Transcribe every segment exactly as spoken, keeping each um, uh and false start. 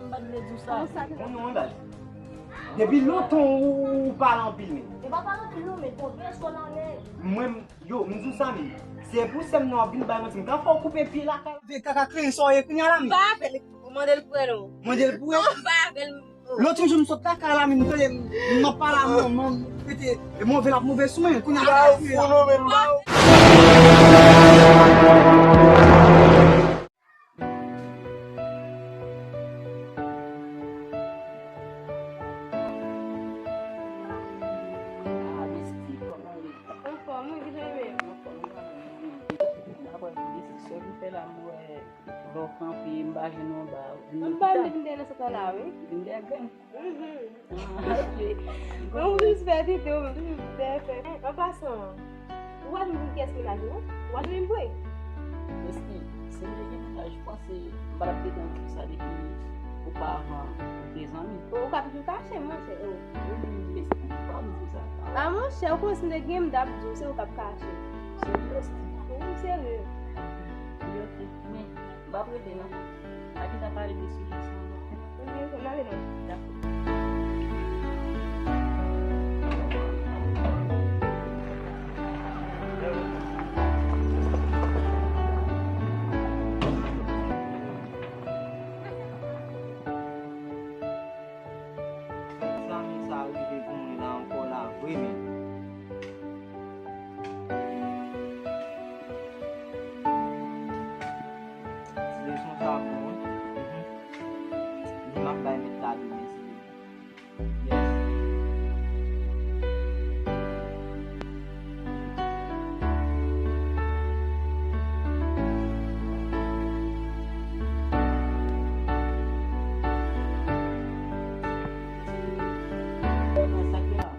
M pa t vle di w sa. Kòman sa te... Bon, non, baz. Depi lontan ou, ou pale anpil, men. E pa pale anpil, non, men konbyen èske w nan men? Mwen, m, yo, m di w sa, men. Se pou sè m nan w ap vin bay manti, m ka fè w koupe pye lakay. Vye kaka kren sa w ye kounye a la, men. Pa avè l, mande l pou wè non. Mande l pou wè? Non, pa avè l. Lòt jou m sot lakay la, men m tande m, m ap pale a manman m, mete move l ap move sou mwen, kounye a la. Anfòm, wi, ki jan w ye? Apre, desizyon ki fè la, m wè lè w kanpe, m pa jwenn w anba. M pa vin dèyè nan santa la, wi. Vin dèyè grenn. Mhm. Ah, ok. Mwen, m plis fè tete, mwen toujou fè, fè. An pasan, ou pa janm di m kiyès mennaj ou, non? Ou pa janm di m vre? Mèsi. Si m te gen mennaj, ou panse m pa t ap gentan di w sa depi oparavan, nou te zanmi? Ou ka toujou kache m, monchè. Oh. Wi, mèsi, ou pa di sa. Ah, monchè, ou konnen si m te gen, m t ap di w, se ou k ap kache. Serye, mèsi. Wi, m serye. Wi, ok. Men, m p ap rete, non. Pa gentan pale de sijè sa ankò. Wi, wi, n ale, non. Dakò. Zanmi sa rive pou mwen la ankò la vre, men. Ti leson sa bon, wi. Mhm. Li m ap bay mèt la demen, si Dye vle. Yes.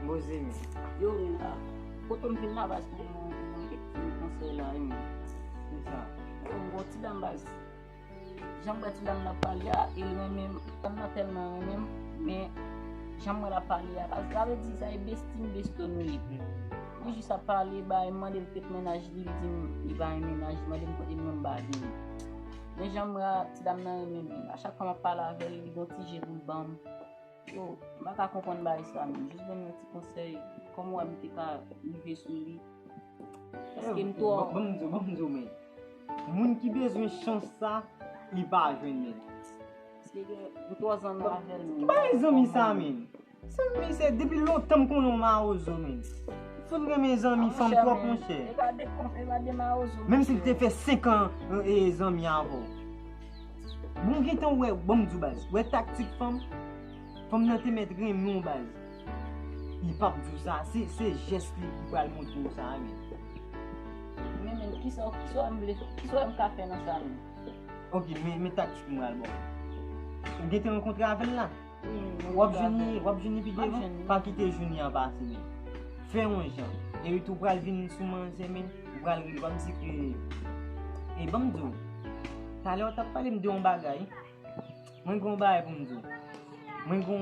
Poze men. Yo, men, ah, kote m vin la, baz, pou mwen, pou mwen, pou mwen konsèy la, wi, men. Kisa? Yo, m gon ti dam, baz. Jan m wè ti dam nan ap pale a, e l renmen m. Ti dam nan tèlman renmen m, men jan m wè l ap pale a, baz, sa vle di sa e besti m, besto nou ye. Li jis ap pale, bay, m mande l kèk mennaj li, li di m li pa gen mennaj, li mande m kote m, mwen m pa gen. Men jan m wè a, ti dam nan renmen m, men a chak fwa m ap pale avè l, li gon ti je pou l ban m. Yo, m pa ka konprann bagay sa, men jis ban m yon ti konsèy, kòman w wè m te ka rive sou li? Paske m twò... Ban m di w, ban m di w, men. Moun ki bezwen chans sa, li pa jwenn, men. Paske m twò zanmi avè l, men. Ki bagay zanmi sa, men? Zanmi, se depi lontan m konnen w mawozo, men. Fò n renmen zanmi fanm twòp, monchè. E pa de konf, e pa de mawozo, monchè. Menm si l te fè senk an, e, zanmi avè w. Bon, gentan wè, ban m di w baz. Wè taktik fanm? Fanm nan te mèt renmen w baz. Li p ap di w sa. Se, se jès li ki pral montre w sa, men. Men, men, kisa, kisa w wè m vle, kisa w wè m ka fè nan sa, men? Ok, men, men taktik m pral ba w. Ou gentan rankontre avè l la? W ap jwenn li, w ap jwenn li pi devan. Pa kite jounen an pase, men. Fè yon jan. Epi tou pral vin sou manzè, men. Ou pral rele, w ap di ke, e ban m di w. Talè w t ap pale m de yon bagay. Mwen gon bagay pou m di w. Mwen gon,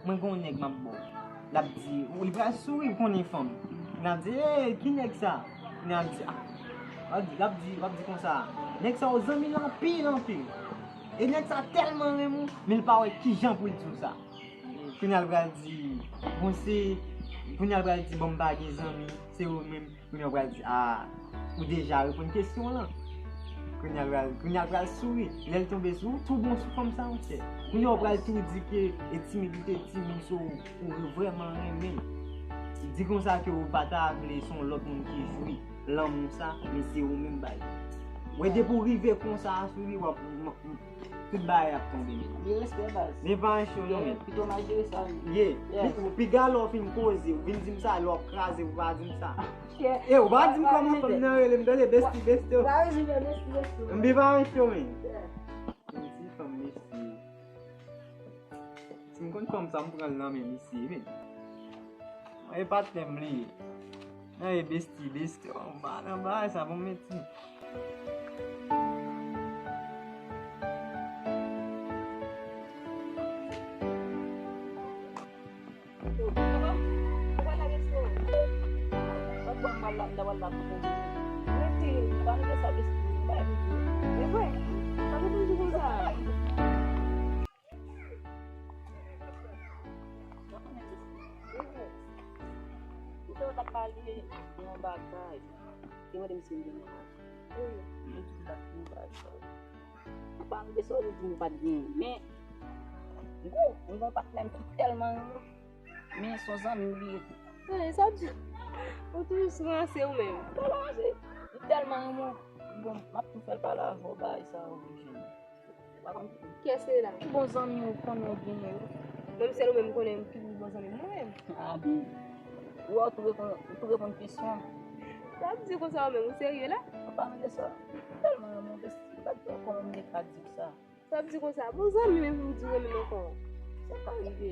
mwen gon nèg m ap ba w. L ap di, ou, li pral souri, ou konnen fanm. L ap di, "Ey, ki nèg sa?" L ap di, ah. W ap di, l ap di, w ap di konsa, "Nèg sa, ou zanmi l anpil, anpil." E nèg sa tèlman renmen w, men l pa wè kijan pou l di w sa. Kounye a l pral di, bon, se, kounye a l pral di, "Bon, m pa gen zanmi, se ou menm." Kounye a w pral di, "Ah, ou deja reponn kesyon w lan." Kounye a l pral, kounye a l pral souri. Lè l tonbe sou ou, tou bon sou fanm sa, monchè. Kounye a w pral tou di ke e timid ou te timid, so ou vrèman renmen l. Di konsa ke ou pa ta vle se yon lòt moun ki jwi lanmou sa, men se ou menm bay. Wè, depi w rive konsa sou li, w ap, m, m, tout bagay ap tonbe, men. Gen respè, baz. Men pa yon cho, non, men. Pito m a jere sa, wi. Ye. Pi, pi ga lè w fin koze, ou vin di m sa, lè w ap kraze, ou pa di m sa. E, ou pa di m kòman fanm nan rele m, tande, besti, besti. M pi pa yon cho, men. M di fanm, besti. Si m konn fanm sa, m pran l nan men misye, men. Mwen, e patnè m li ye. Nan e besti, besti, oh, m pa nan bagay sa, bon, meti. Meti, pa rete sa, besti, m bay besti. E vre, sa nou konn di konsa. Yon bagay. Te mande m si m gen mennaj. Wi. Mwen toujou t ap di yon bagay sa. Mwen pa rive sa w di m ou pa t genyen. Men, m gon, m gon patnè m ki tèlman renmen w. Men, se yon zanmi m li ye tou. Hey, sa w di? Ou toujou sou ranse ou menm. Pa ranse. Li tèlman renmen w. Bon, m ap tou fè l pale avè w, bagay sa yo vin jwenn. Kiyès se la? Ki bon zanmi ou konnen ou genyen yo? Menm sèl ou menm konnen ki bon zanmi m, mwen menm. A, byen. Ou wè, ou tou reponn, ou tou reponn kesyon an. Sa ap di konsa ou menm, ou serye la? An palan de sa, m tèlman renmen w, besti, m pa t di w kòman m te ka di w sa. Sa ap di konsa, bon zanmi menm pou m di w renmen m ankò. Sa ka rive.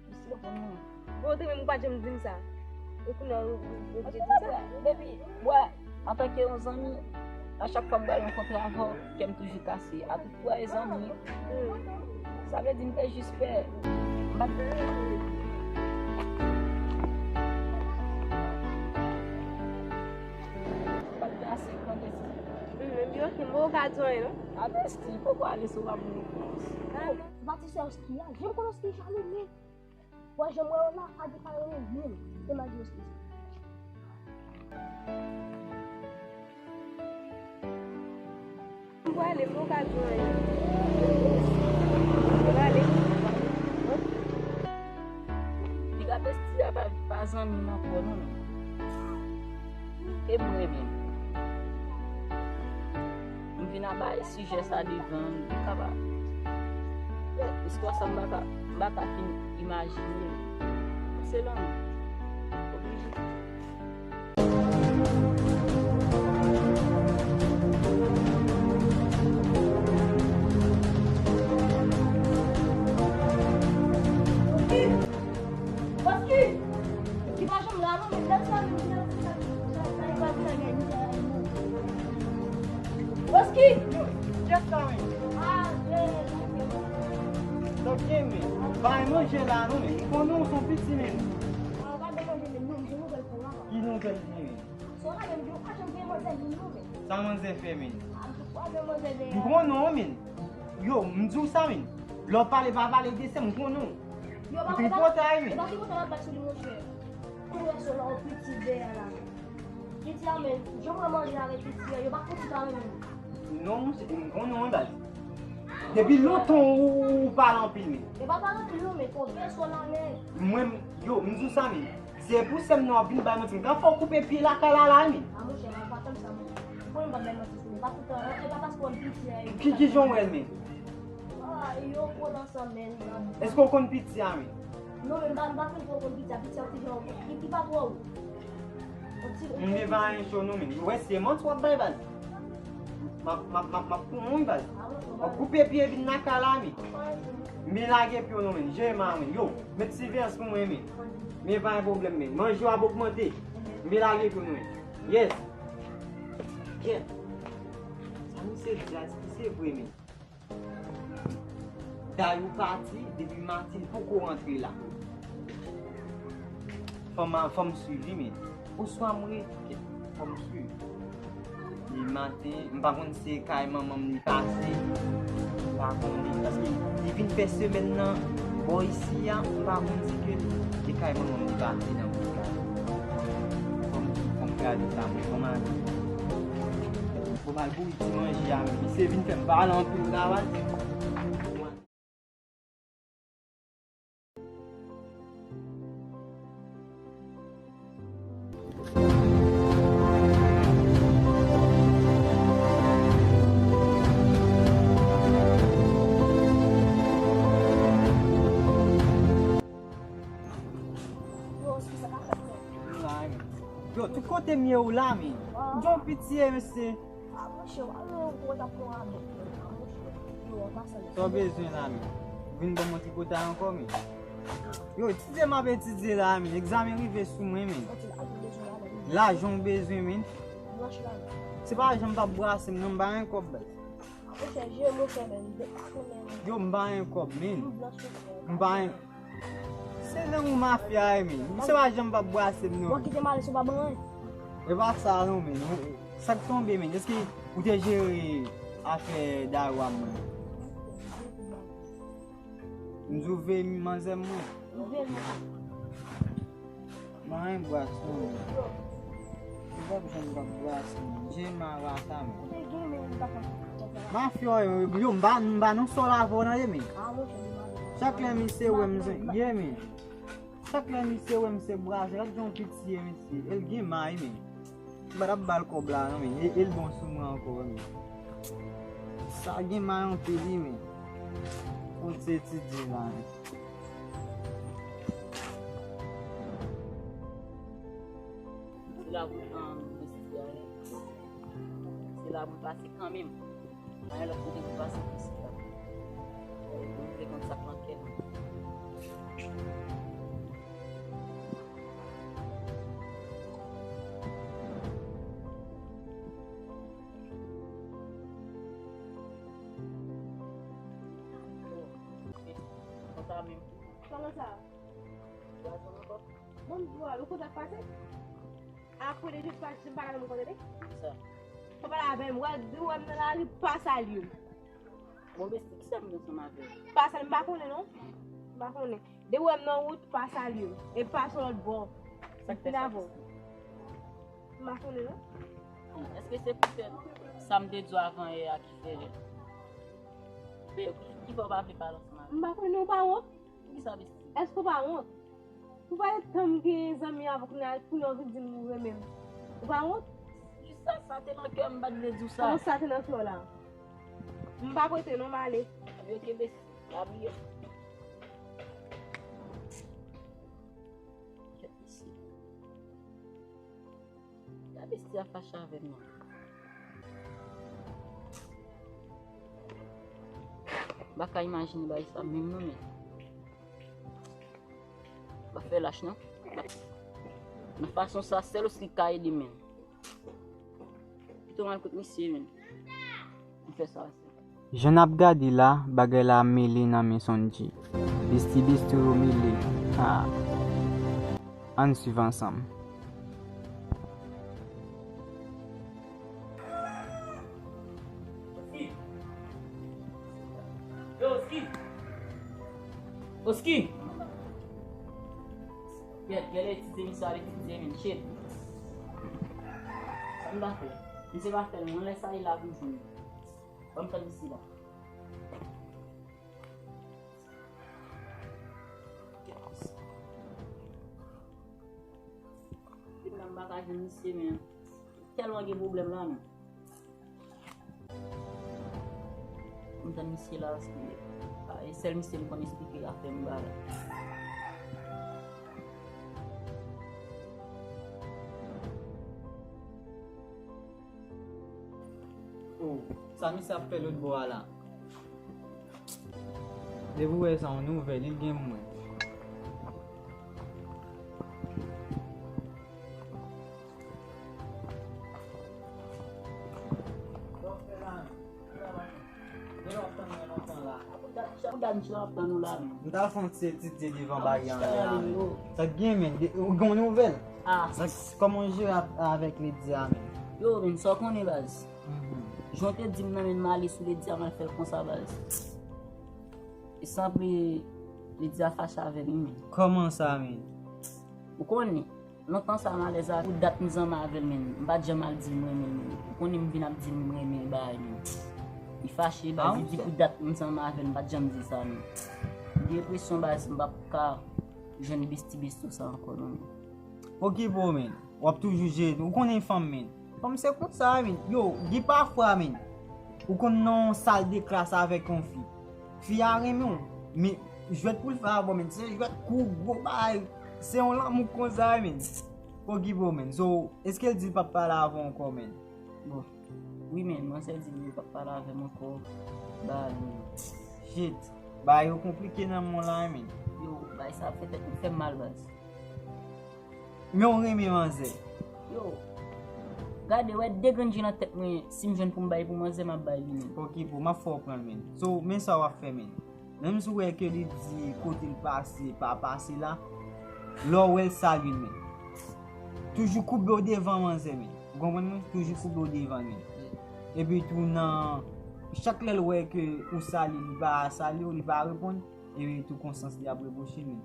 Misye bon moun. Bon, ou te menm ou pa t janm di m sa. E kounye a ou, ou, ou oblije di m sa. Depi, wè, antanke yon zanmi, a chak fwa m pral rankontre avè w, kè m toujou kase. A tout pwen e zanmi. Hmm. Sa vle di m te jis pè. M pa t, m pa t ase pran desizyon. Hmm, men byen, ok, m poko ka di w anyen, non? A, besti, poko ale sou w ap moun. Ah, non. Batistè Oski a, jan m konn Oski jalou, men. Wè, jan m wè yo la, pa di pa yo menm. Te mal di Oski. M prale, m poko ka di w anyen. M prale. Piga besti a pa, pa zanmi m ankò, non, non. E mwen menm. M vin ap bay sijè sa devan l, li ka pa. Istwa sa m pa ka, m pa ka fin imajine l. Se lanmou. Oblije. Oski! Ki pa janm la non, men lè sa menm, lè sa, sa, sa, sa, li pa vin la, gade, li la, li monte. Oski! Yo, kiyès sa, men? Ah, yeah, yeah, yeah. Donk, gen, men, bay manje la, non, men. M konnen w se yon piti, men. Ah, pa de manje, men, non, m gen nouvèl pou w la. Ki nouvèl, men? Sa w la menm, yo pa janm gen manzè vin non, men. Sa manzè fè, men? Ah, m pa gen manzè vin. M konnen w, men. Yo, m di w sa, men. Lè w pale, pa pale de sè, m konnen w. Yo, ou tripotay, men. E pa tripotay m ap bat sou li, monchè. Kounye a se la, yon piti dèyè la. Piti a, men, jan w wè manje avèk piti a, yo pa fouti pa renmen. Non, monchè, m konnen w, baz. Depi lontan, ou, ou, ou pale anpil, men. E pa pale anpil, non, men, konbyen sou la, men. Mwen, yo, m di w sa, men. Se pou sè m nan w ap vin bay manti. M ka fè w koupe pye lakay la, la, men. A, monchè, m pa tann sa, monchè. Ou konnen m p ap bay manti, men pa tout tan, e pa paske w wè m piti a, e. Ki, ki jan w wè l, men? Ah, yo gwo nan san, men. Èske w konn piti a, men? Non, men m pa, m pa fin twò konn piti a. Piti a, piti a, li, li pa twò wo. M gen pa anyen cho, non, men. Ou wè, se manti w ap bay, baz. M ap, m ap, m ap, m ap pran w, wi, baz. M ap koupe pye vin lakay la, men. M vin lage pye w, non, men. Jere m a, men. Yo, met siveyans pou mwen, men. Men pa gen pwoblèm, men. Manje w ap ogmante. M vin lage pye w, non, men. Yes. Kèt. Sa misye di a, èske se vre, men? Dayou pati, depi maten, l poko rantre la. Fò m, fò m swiv li, men. Oswa m rete, fò m swiv. Li maten, m pa konn si se kay manman m li pase. M pa konnen, paske li vin fè semèn nan bò isi a, m pa konn si ke se kay manman m li pase nan wout la. Fò m, fò m gade sa, mwen, kòman. Fò m al bouyi ti manje a, men misye vin fè m pale anpil la, baz. Yo, tout kote m ye ou la, men. M gen yon piti, mesye. Ah, monchè, w al nan yon gwo tap pran avèk mwen, monchè. Yo, an pasan. Sa w bezwen la, men? Vin ban mwen tripotay ankò, men. Yo, etidye m ap etidye la, men. Egzamen rive sou mwen, men. Lajan w bezwen, men. Se pa jan m t ap brase m, non, m pa gen kòb, baz. Monchè, jere monchè, men. Yo, m pa gen kòb, men. M pa gen Se nan yon mafya, wi, men. Misye pa janm p ap brase m, non. Mwen kite m ale sou pa ban anyen. E pa sa, non, men. Sa k tonbe, men? Èske ou te jere afè Dayou a mwen? M di w veye manzè m, mwen. M veye l, mwen. Mwen bwasyon. Mwen pa bezwen bwasyon. Jema rata men. Mafya yo, yo, m pa, m pa nan sòl avè w nan ye men. Chak lè misye wè m ye men. Chak lè misye wè m se bwasyon, gad jan piti ye mesye. El gen may men. M pa t ap ba l kòb la non men. E, el bon sou mwen ankò men. Sa gen may anpil wi men. Kot se ti di la men. Se la pou, um, se la pou pase kanmenm. Pa gen lòt kote pou pase ki sila. Mwen te konn sa k nan kè m. Konsa menm. Kòman sa? Gazon nan kòk. Mwen m di w, ou konn sa k pase? Apre de jou pa janm pale avè m, ou konnen de? Sa. Pa pale avè m, wè, di w wè m nan lari, pa salye m. Bon, besti, kisa m gen ansanm avè w? Pa salye m, m pa konnen non. M pa konnen. De w wè m nan wout, pa salye m. E pa sou lòt bò. Sa k fè sa? M pa konnen non. Èske se poutèt sa m te di w avan yè a ki fè, ki fè, ki fè w pa vle pale ansanm avè m? M pa konnen, ou pa wont? Poukisa, besti? Èske w pa wont? Pou pa gen tan m gen zanmi avè w, kounye a, kounye a w vin di m ou renmen m. Ou pa wont? Jis sa, sa te nan kè m, m pa t vle di w sa. Kòman sa te nan kè w la? M pa prete non, m ale. Epi oke, besti, pa bliye. Kèt mesye. Gade besti a fache avè m nan. M pa ka imajine bagay sa menm non men. M pa fè lach non. Nan fason sa, sèl Oski ka ede m menm. Pito m al kot misye menm. M fè sa. Jan n ap gade la, bagay la mele nan men Sondji. Besti besti yo mele. Ah. Ann swiv ansanm. Oski! Yo, Oski! Oski! Gèt, gèt etidye misye al etidye, men, shit. Sa m ta fè? Misye pa fè l, mwen lè sa li la pou jwenn. Ban m tann isi la. Depi la m pa ka jwenn misye, men. Tèlman gen pwoblèm la, men. M tann misye la, paske, ah, e sèl misye m konn esplike afè m bagay. Oh, sa misye ap fè lòt bò a la? Depi w wè sa, yon nouvèl, li gen pou mwen. Ou gad misye ap tann ou la, men. M ta fè yon ti etidye devan bagay an la, men. Sa k gen, men? Ou gen yon nouvèl? Ah. Sa, kòman w jere ap-, avèk Lydia, men? Yo, men, sa w konnen, baz. Mhm. Jan w te di m nan, men, m ale sou Lydia, m al fè l konsa, baz. E sanble Lydia fache avè m, men. Kòman sa, men? Ou konnen. Lontan sa m alèz avè l, pou dat m zanmi avè l, men. M pa t janm al di l m renmen l, men. Ou konnen m vin ap di l m renmen l, bagay, men. Li fache, baz, li di pou dat m zanmi avè l, m pa t janm di sa, men. M gen enpresyon, baz, m p ap ka jwenn besti besti sa ankò, non, men. Okipe w, men. W ap toujou jere. Ou konnen fanm, men. Fanm se konsa, men. Yo, gen pafwa, men. Ou konn nan yon sal de klas avèk yon fi. Fi a renmen w. Men, jwèt pou l fè avè w, men. Se jwèt kou gwo bagay. Se yon lanmou konsa, men. Okipe w, men. So, èske l di l p ap pale avè w ankò, men? Bon. Wi, men, manzè di l p ap pale avè m ankò. Bagay, men. Shit. Bagay yo konplike nan mond la, men. Yo, bagay sa ap fè tèt mwen fè m mal, baz. Men w renmen manzè. Yo, gade, wè de grenn je nan tèt mwen, si m jwenn pou m bay pou manzè, m ap bay li, men. Okipe w, m ap fè w pran l, men. So, men sa w ap fè, men. Menm si w wè ke li di kote l pase, pa pase la, lè w wè l, salye l, men. Toujou koube w devan manzè, men. Ou konprann mwen? Toujou koube w devan, men. Epi tou nan, chak lè l wè ke ou salye, li pa salye w, li pa reponn, epi tou konsyans li ap repwoche, men.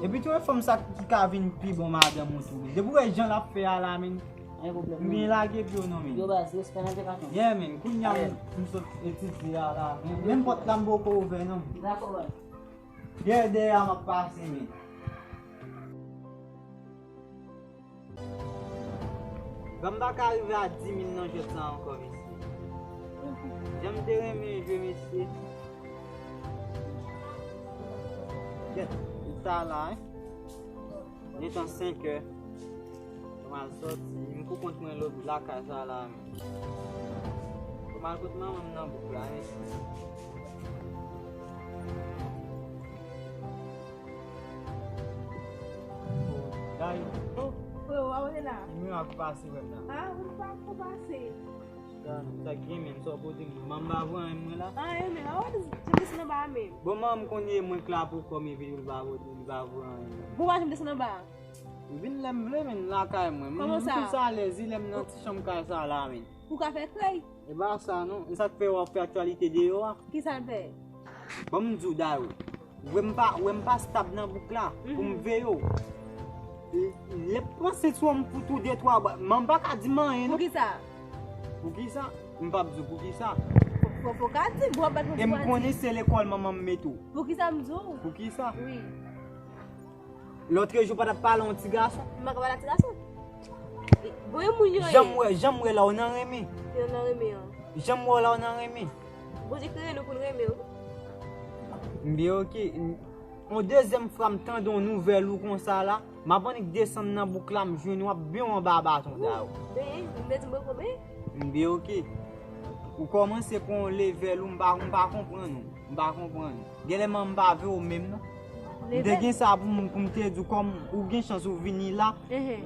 Epi tou e fanm sa ki ka vin pi bon madanm ou tou, men. Depi w wè jan l ap fè a la, men. M byen lage pye w non, men. Yo baz, respè nan te patyon. Yeah, men. Kounye a, men, m sot etidye a la, men. Menm pòt la m poko ouvè non. Dakò, baz. Dèyè, dèyè a m ap pase, men. Ban m pa ka rive a di mil nan jwèt sa ankò, mesye. Jan m te renmen jwe, mesye. Gèt, li ta la, wi. Gentan senk è. Fò m al sòti. M pou kont mwen lòt lakay sa la, men. Fò m al kot manman m nan bouk la, mesye. Dayou. Oh, freo, a w te la? Mirak ou pase wè m la. Ah, ou pa ko pase. Sa, sa gen menm, sa w pote m. Manman m pa voye anyen mwen la. Ah, e men, a w te desann anba a menm. Bon, manman m konn ye mwen k la pou kò m epi l pa voye, l pa voye anyen. Bon, w pa janm desann anba a? M vin lè m vle, men lakay mwen. Kòman sa? M plis alèz, lè m nan ti chanm kay sa la, men. Ou ka fè krèy? E pa sa non, e sa k fè w ap fè aktyalite deyò a? Kisa l fè? Ban m di w, Dayou. Wè m pa, wè m pa stab nan bouk la pou m veye w. Lè m panse sou w, m fout ou de twa bwa. Manman m pa ka di m anyen non. Poukisa? Poukisa? M p ap di w poukisa. Fò, fò, fò w ka di m, bon, w ap bat mwen pou w di. E m konnen se lekòl manman m mete w. Poukisa m di w? Poukisa? Wi. Lòtrejou pa t ap pale yon ti gason. M pa ka pale a ti gason. Bon, e moun yo ye. Jan m wè, jan m wè la, w nan renmen. Yo nan renmen an. Jan m wè w la, w nan renmen. Bondye kreye nou pou n renmen, wi. M byen oke. Yon dezyèm fwa m tande yon nouvèl ou konsa la, m ap annik desann nan bouk la, m jwenn w ap byen w anba baton, Dayou. Byen, m te di m poko byen. M byen oke. Ou kòmanse pran yon levèl ou, m pa, m pa konprann ou. M pa konprann ou. Genlè manman m pa vle w menm non. M te gen sa pou m, pou m te di w kòm ou gen chans ou vini la,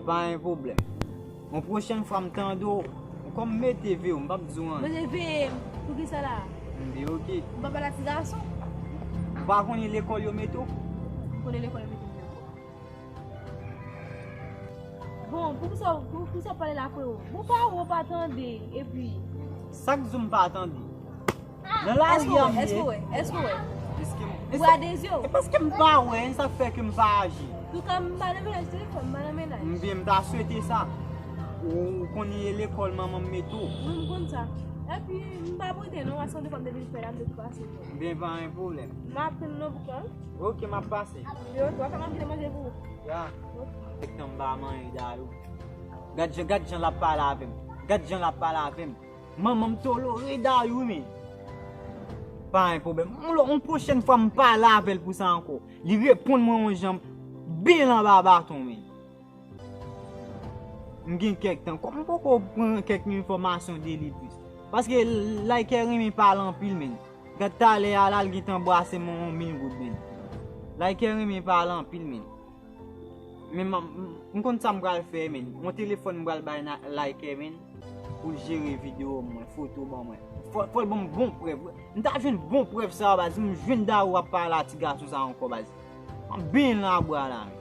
pa gen pwoblèm. Yon pwochèn fwa m tande w, kòm m mete veye w, m p ap di w anyen. Mete veye m, poukisa la? M di oke. M pa pale a ti gason. Ou pa konnen lekòl yo mete w? M konnen lekòl yo mete m nan. Bon, poukisa, pou, poukisa w pale la, freo? Bon, pa wè, w pa tande, epi. Sa k di w m pa tande? Nan lari a m ye. Èske w wè? Èske w wè? Èske m, ou wè a de zye w? E paske m pa wè, sa k fè ke m pa aji. Touka, m pa nan mennaj, telefòn, m pa nan mennaj. M byen, m ta swete sa. Ou, ou konnen e lekòl manman m mete w. Wi, m konn sa. Epi, m pa prete non, paske yon de fwa m te vin fè la, m te tou pase. M byen, pa gen pwoblèm. M ap tann nan bouk la. Oke, m ap pase. Yo, twa, kòman m kite manje pou ou? Ya. Oke. Èk tan m pa manyen, Dayou. Gad jan, gad jan l ap pale avè m. Gad jan l ap pale avè m. Manman m tolore Dayou, men. Pa gen pwoblèm. Yon lò, yon pwochèn fwa m pale avè l pou sa ankò. Li reponn mwen yon jan byen anba baton, men. M gen kèk tan. Kòm m poko pran kèk enfòmasyon de li plis. Paske Like renmen pale anpil, men. Gad talè a la, l gentan brase m yon mil goud, men. Like renmen pale anpil, men. Men m, m, m konn sa m pral fè, men. Yon telefòn m pral bay na, Like, men. Pou l jere videyo mwen, foto ban mwen. Fò, fò l ban m bon prèv. M ta jwenn bon prèv sa, baz. M jwenn Dayou ap pale a ti gason sa ankò, baz. M ap benyen l nan abwa la, men.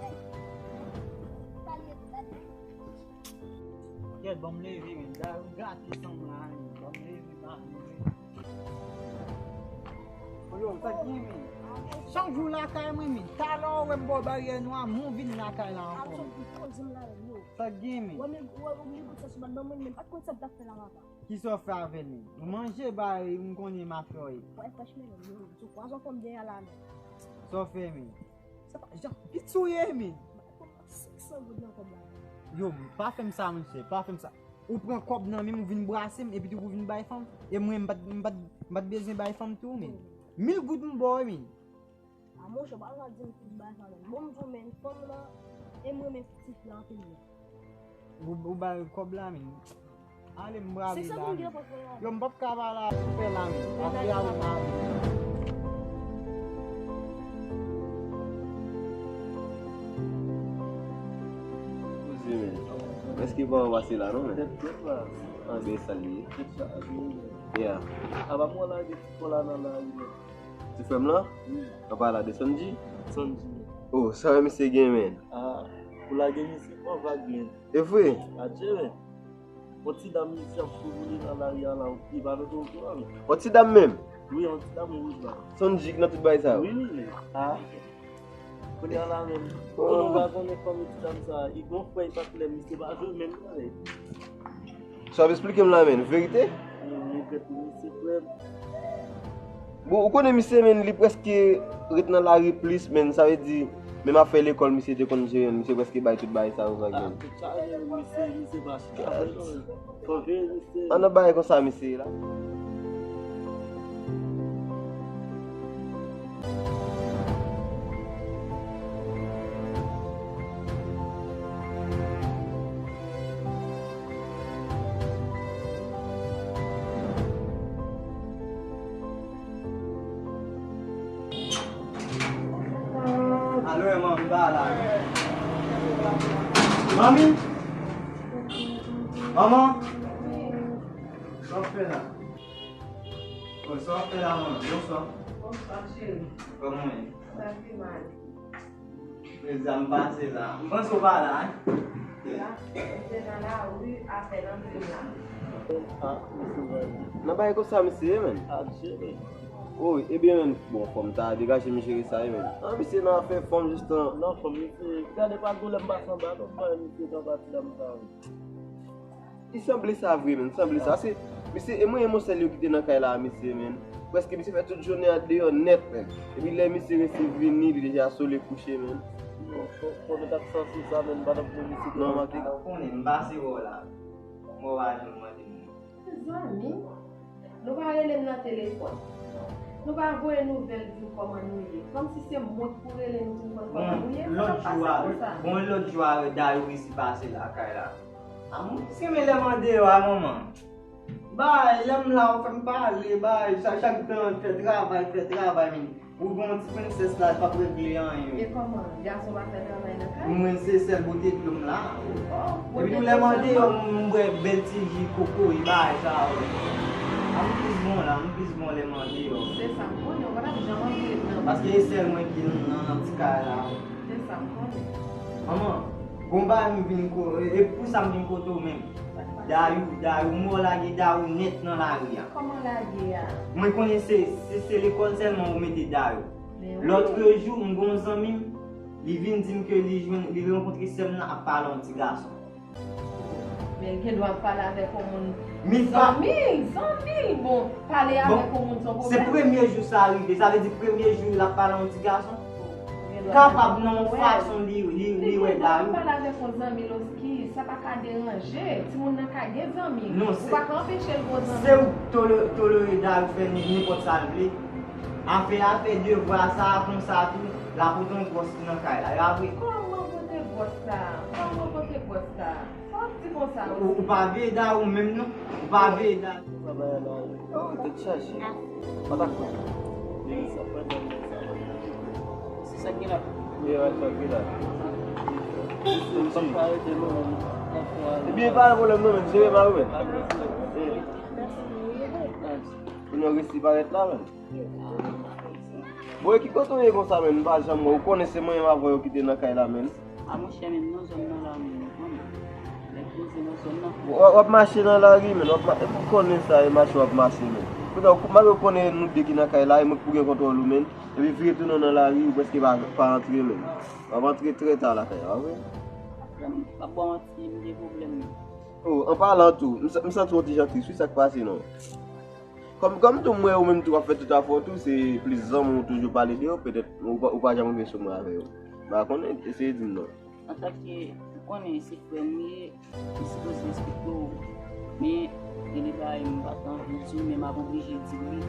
Kèt, ban m leve, men. Dayou gate san m la, men. Ban m leve, ban m leve. Yo, sa k gen, men? Chak jou lakay mwen, men. Talè w wè m bò baryè nou a, men w vin lakay la ankò, men. Sa k gen, men? Kisa w fè avè l, men? Ou manje, bay, m konnen m ap fè w ye. Sa w fè, men? Sa pa jan piti w ye, men. Yo, pa fè m sa, monchè, pa fè m sa. Ou pran kòb nan men m, ou vin brase m, epi tou ou vin bay fanm. E mwen, m pa t, m pa t, m pa t bezwen bay fanm tou, men. Mil goud m ba w, men. A, monchè, pa ka di m tout bagay sa, men. Bon, m di w, men, fanm lan, e m renmen pitit lan anpil, men. Ou, ou ba l kòb la, men. Ale, m prale la, men. Yo, m p ap ka pale avè w la, men. Paske ale m ale. Koze, men. Èske pa w pase la, non, men? Tèt frèt la. An, gen sa l ye. Tèt chaje, men. Ya. A, pa m wè lage ti kò la nan lari, men. Ti frè m lan? Wi. An pa la de Sondji? Sondji. Oh, sa wè misye gen, men. Ah, pou lage misye pran vag, men. E vre? Adje, men. Yon ti dam misye ap souvoule nan lari a la, li pa mete w okouran, men. Yon ti dam menm? Wi, yon ti dam wouj la. Sondji ki nan tout bagay sa yo? Wi, wi, men. Ah. Kounye a la menm, konnen w pa konnen fanmi ti dam sa, li gon frè, li pa t lè misye pa jwe menm nan. Sa w ap esplike m la menm, verite? Mwen regrèt misye, frè m. Bon, ou konnen misye, menm, li prèske ret nan lari plis, menm, sa vle di, menm afè lekòl, misye te konn jere, misye prèske bay tout bagay sa yo, sa, menm. Tout sa, misye, misye pa chita, non. Fò veye misye. An nan bagay konsa, misye la. Alo, manmi, ba la. Manmi? Manman? Sa w fè la? Bon, sa w fè la, manman? Bonswa. Bonswa, cheri. Kòman w ye? Sa pi mal. Mezanmi, m pase la. M panse w pa la, hein? La, m te nan lari, apèn antre m la. Nan bagay konsa misye ye, menm. Wi, ebyen, menm, bon, fò m ta degaje m jere sa, wi, menm. An, misye nan afè fanm jistan. Non, fanm, misye, gade pa goulè m pase anba, non, m pa wè misye nan pati dam sa, wi. Li sanble sa vre, menm, sanble sa. Se, misye, e mwen, e mwen sèl yo ki te nan kay la, misye, menm. Prèske misye fè tout jounen an deyò nèt, menm. Epi lè misye resi vini, li deja sole kouche, menm. Bon, fò, fò nou t ap sanse sa, menm, pandan pou misye te nan manke. Non, m konnen, m pase wè w la. Mwen pa janm mande moun. Mezanmi, nou pa rele m nan telefòn. Nou pa voye nouvèl di m kòman nou ye. Kòmsi se mwen k pou rele nou pou m konn kòman nou ye. Sa k ap pase konsa? Bon, lòt jou a, Dayou resi pase lakay la. A, mwen plis renmen lè m andeyò a, manman. Bay, lè m la, ou fè m pale, bay, sa chak tan, fè travay, fè travay, men. Ou gon ti prensès la, l p ap regle anyen. E kòman? Gason pa fè travay nan kay? Mwen se sèl bote dlo m la. Oh, epi tou lè m andeyò, m bwè bèl ti ji kokoye bagay sa yo. A m plis bon la, m plis bon lè m andeyò. Se sa m konnen, ou pa t ap janm antre nan. Paske e sèl mwen ki nan, nan ti kay la. Se sa m konnen. Manman, gon bagay m vin ko-, e pou sa m vin kote w menm. Dayou, Dayou, m wè w lage Dayou nèt nan lari a. Kòman lage a? Mwen konnen se, se, se lekòl sèlman ou mete Dayou. Lòtrejou, m gon zanmi m, li vin di m ke li jwenn, li rankontre sè m nan ap pale yon ti gason. Men l gen dwa ap pale avèk yon moun. Zanmi l, zanmi l, bon, pale avèk yon moun se yon pwoblèm. Se premye jou sa rive, sa vle di premye jou l ap pale yon ti gason. Kapab nan yon fason li, li, li wè Dayou. Pale avèk yon zanmi Loski, sa pa ka deranje. Timoun nan ka gen zanmi. Ou pa ka anpeche l gon zanmi. Se ou k tole-, tolere Dayou fè nenpòt sa l vle. Afè, afè devwa sa a konsa tou, l ap pote yon gwòs nan kay la. E apre. Kòman pote gwòs sa a? Kòman pote gwòs sa a? Sa w ap di konsa osi? Ou, ou pa veye Dayou menm non. Ou pa veye Dayou. Oh, tèt chaje. Patakòt. Se sa k gen la. Ebyen, pa gen pwoblèm non, men. Jere pa ou menm. Pou nou resi parèt la, menm. Bon, e ki kote w ye konsa, menm? M pa janm wè w. Ou konnen se mwen menm avè w ki te nan kay la, menm. A, monchè, menm nan zòn nan la, menm, ou konn. Nèg poze nan zòn nan. W, w ap mache nan lari, menm. W ap ma-, ou konnen sa, e mache w ap mache, menm. Kounye a, ou, malgre w konnen nou de ki nan kay la, e mwen k pou gen kontwòl ou, menm. Epi vire tounen w nan lari, ou prèske pa, pa antre, menm. W ap antre trè ta lakay la, wi. Frè m, m ap ba w manti, m gen pwoblèm, menm. Oh, an palan tou, m sa-, m santi w yon ti jan tris, wi, sa k pase, non? Kòm, kòm tou m wè ou menm tou w ap fè tout afè w tou, se plis zanmi w toujou pale de yo, petèt ou pa, ou pa janm rive sou mwen avè yo. M pa konnen, eseye di m non. Antanke, ou konnen se frè m ou ye, m sipoze respekte w. Men, gen de bagay m pa t anvi di w, men m ap oblije di w li.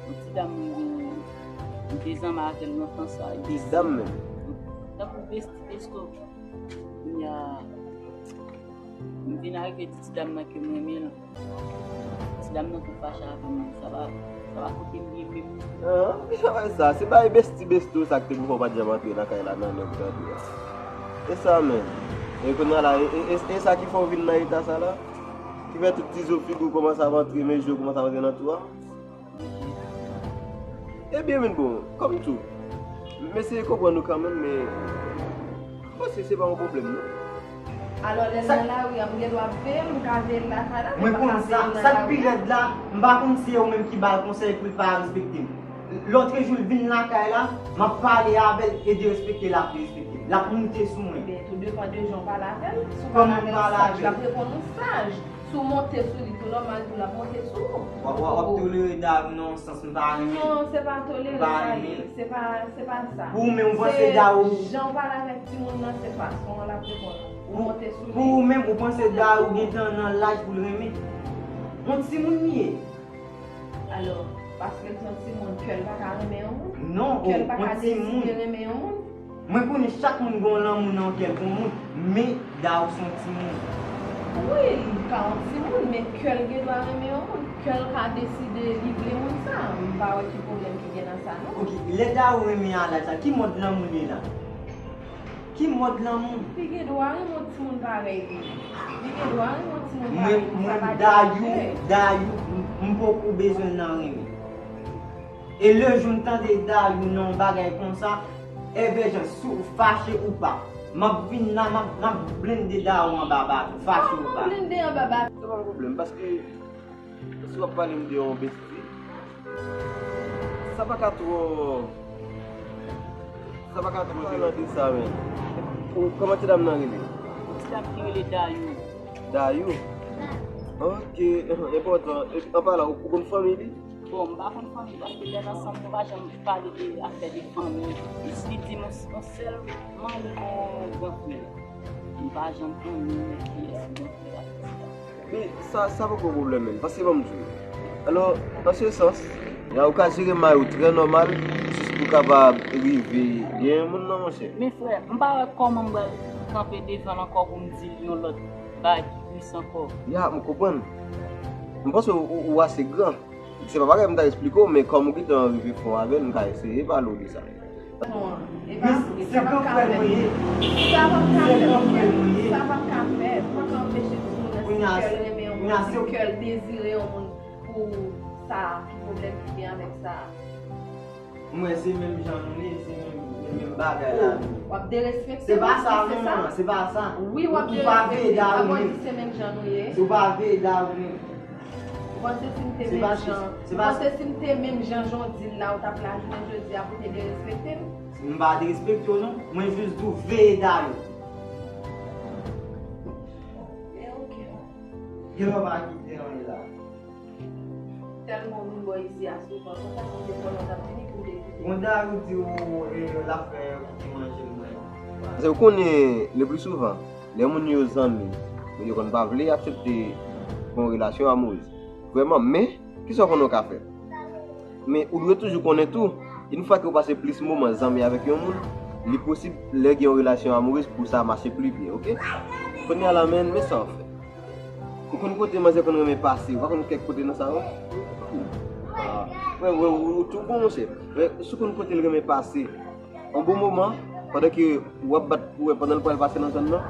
Yon ti dam mwen gen, m te zanmi avè l lontan sa. Ti dam menm? Tankou besti besto. Kounye a, m vin arive di ti dam nan ke m renmen l. Ti dam nan tou fache avè m, sa pa, sa pa kote m ye menm. Ah, ki travay sa? Se bagay besti besto sa ki te pou fè w pa t janm antre nan kay la nan lè ou tande a. E sa menm. E kounye a la, e, e, e, e sa ki fè w vin nan eta sa la? Ki fè tout ti zo figi w kòmanse ap antre, men je w kòmanse ap antre nan twou a? Ebyen, men bon, kòm tou, m eseye konprann ou kanmenm, men m panse se pa yon pwoblèm, non. Alò, lè l nan lari a, m gen dwa veye l, m ka veye l lakay la, men m pa ka veye l nan lari a. Mwen konn sa, sa k pi rèd la, m pa konn si se ou menm ki ba l konsèy pou l pa respekte m. Lòtrejou l vin lakay la, m ap pale avè l e derespekte l ap derespekte m. L ap moute sou mwen. Men tou depann de jan w pale avè l. Si w pale avè l saj, l ap reponn ou saj. Si w monte sou li tou nòmal tou, l ap monte sou ou. W ap, w ap, w ap tolere Dayou nan yon sans m pa renmen. Non, se pa tolere sa ye. Se pa, se pa sa. Pou ou menm, ou panse Dayou. Se jan w pale avèk timoun nan, se fason an l ap reponn ou. Ou monte sou li. Pou ou menm, ou panse Dayou gentan nan laj pou l renmen? Yon timoun li ye. Alò, paske l se yon timoun, kè l pa ka renmen yon moun? Non, kè l pa ka deside renmen yon moun? Mwen konnen chak moun gen yon lanmou nan kè l pou yon moun, men Dayou se yon timoun. Wi, li ka yon timoun, men kè l gen dwa renmen yon moun. Kè l ka deside li vle moun sa. M pa wè ki pwoblèm ki gen nan sa, non. Ok, lè Dayou renmen Alaj la, ki mòd lanmou li ye la? Ki mòd lanmou? Li gen dwa renmen yon timoun parèy li. Li gen dwa renmen yon timoun parèy li. Sa pa deranje. Dayou, m, m poko bezwen l nan renmen. E lejou m tande Dayou nan yon bagay konsa, Èvè Jan, si w fache ou pa, m ap vin la, m ap, m ap blende Dayou anba baton, fache ou pa. Kòman blende anba baton? Se pa yon pwoblèm, paske si w ap pale m de yon besti, sa pa ka twò, sa pa ka twò pale de sa, men. Ou, kòman ti dam nan rele? Ti dam ki rele Dayou. Dayou? Ok, enpòtan. Epi, an palan, ou, ou konn fanmi li? Bon, m pa konn fanmi, paske lè n ansanm, nou pa janm pale de afè de fanmi. Jis li di m yon, yon sèl manmi, yon gran frè. M pa janm konnen kiyès gran frè a. Men sa, sa poko pwoblèm, menm, paske ban m di w. Alò, nan se sans, ya ou ka jere may ou trè nòmal, jis pou kapab rive gen moun nan, monchè. Men frè, m pa wè kòman m pral kanpe devan l ankò pou m di l yon lòt bagay ki plis ankò. Ya, m konprann. M panse ou, ou, ou ase gran. Se pa bagay m ta esplike w, men kòm ou gentan rive fon avè l, m ka eseye pale w de sa. Bon, e pa, e sa p ap ka fèt. Sa p ap ka fèt. Sa p ap ka fèt. Ou pa ka anpeche timoun nan si kè l renmen yon moun, si kè l dezire yon moun pou sa, ki pwoblèm ki gen avèk sa? M wè se menm jan nou ye, se menm, menm bagay la. W ap derespekte moun, se sa? Se pa sa, non, se pa sa. Wi, w ap derespekte. Ou pa veye Dayou menm. Ou pa di se menm jan nou ye. Ou pa veye Dayou menm. Ou panse si m te menm jan, ou panse si m te menm jan jan w di l la, ou t ap la jounen jodi a pou te derespekte m? M pa derespekte w non, mwen jis di w veye Dayou. Men ok. Gen lè w pa kite anyen la. Tèlman w vin bò isi a souvan, konsa m te konnen w t ap vini pou m te kite. Bon, Dayou di w, e, l ap fè kite manje l mwen. Paske ou konnen, le pli souvan, lè moun yo zanmi, yo konn pa vle aksepte yon relasyon amourèz. Vrèman, men, kisa w konnen w ka fè? Men ou dwe toujou konnen tou, yon fwa ke w pase plis moman zanmi avèk yon moun, li posib lè gen yon relasyon amourèz pou sa mache pli byen, oke? Kounye a la, men, men sa w fè. Ou konn kote manzè konn renmen pase, ou pa konn kèk kote nan sa yo? Ah, wè, wè, ou, ou tou bon, monchè. Wè, si w konn kote l renmen pase, yon bon moman, pandan ke w ap bat pou wè pandan l pral pase nan zòn nan,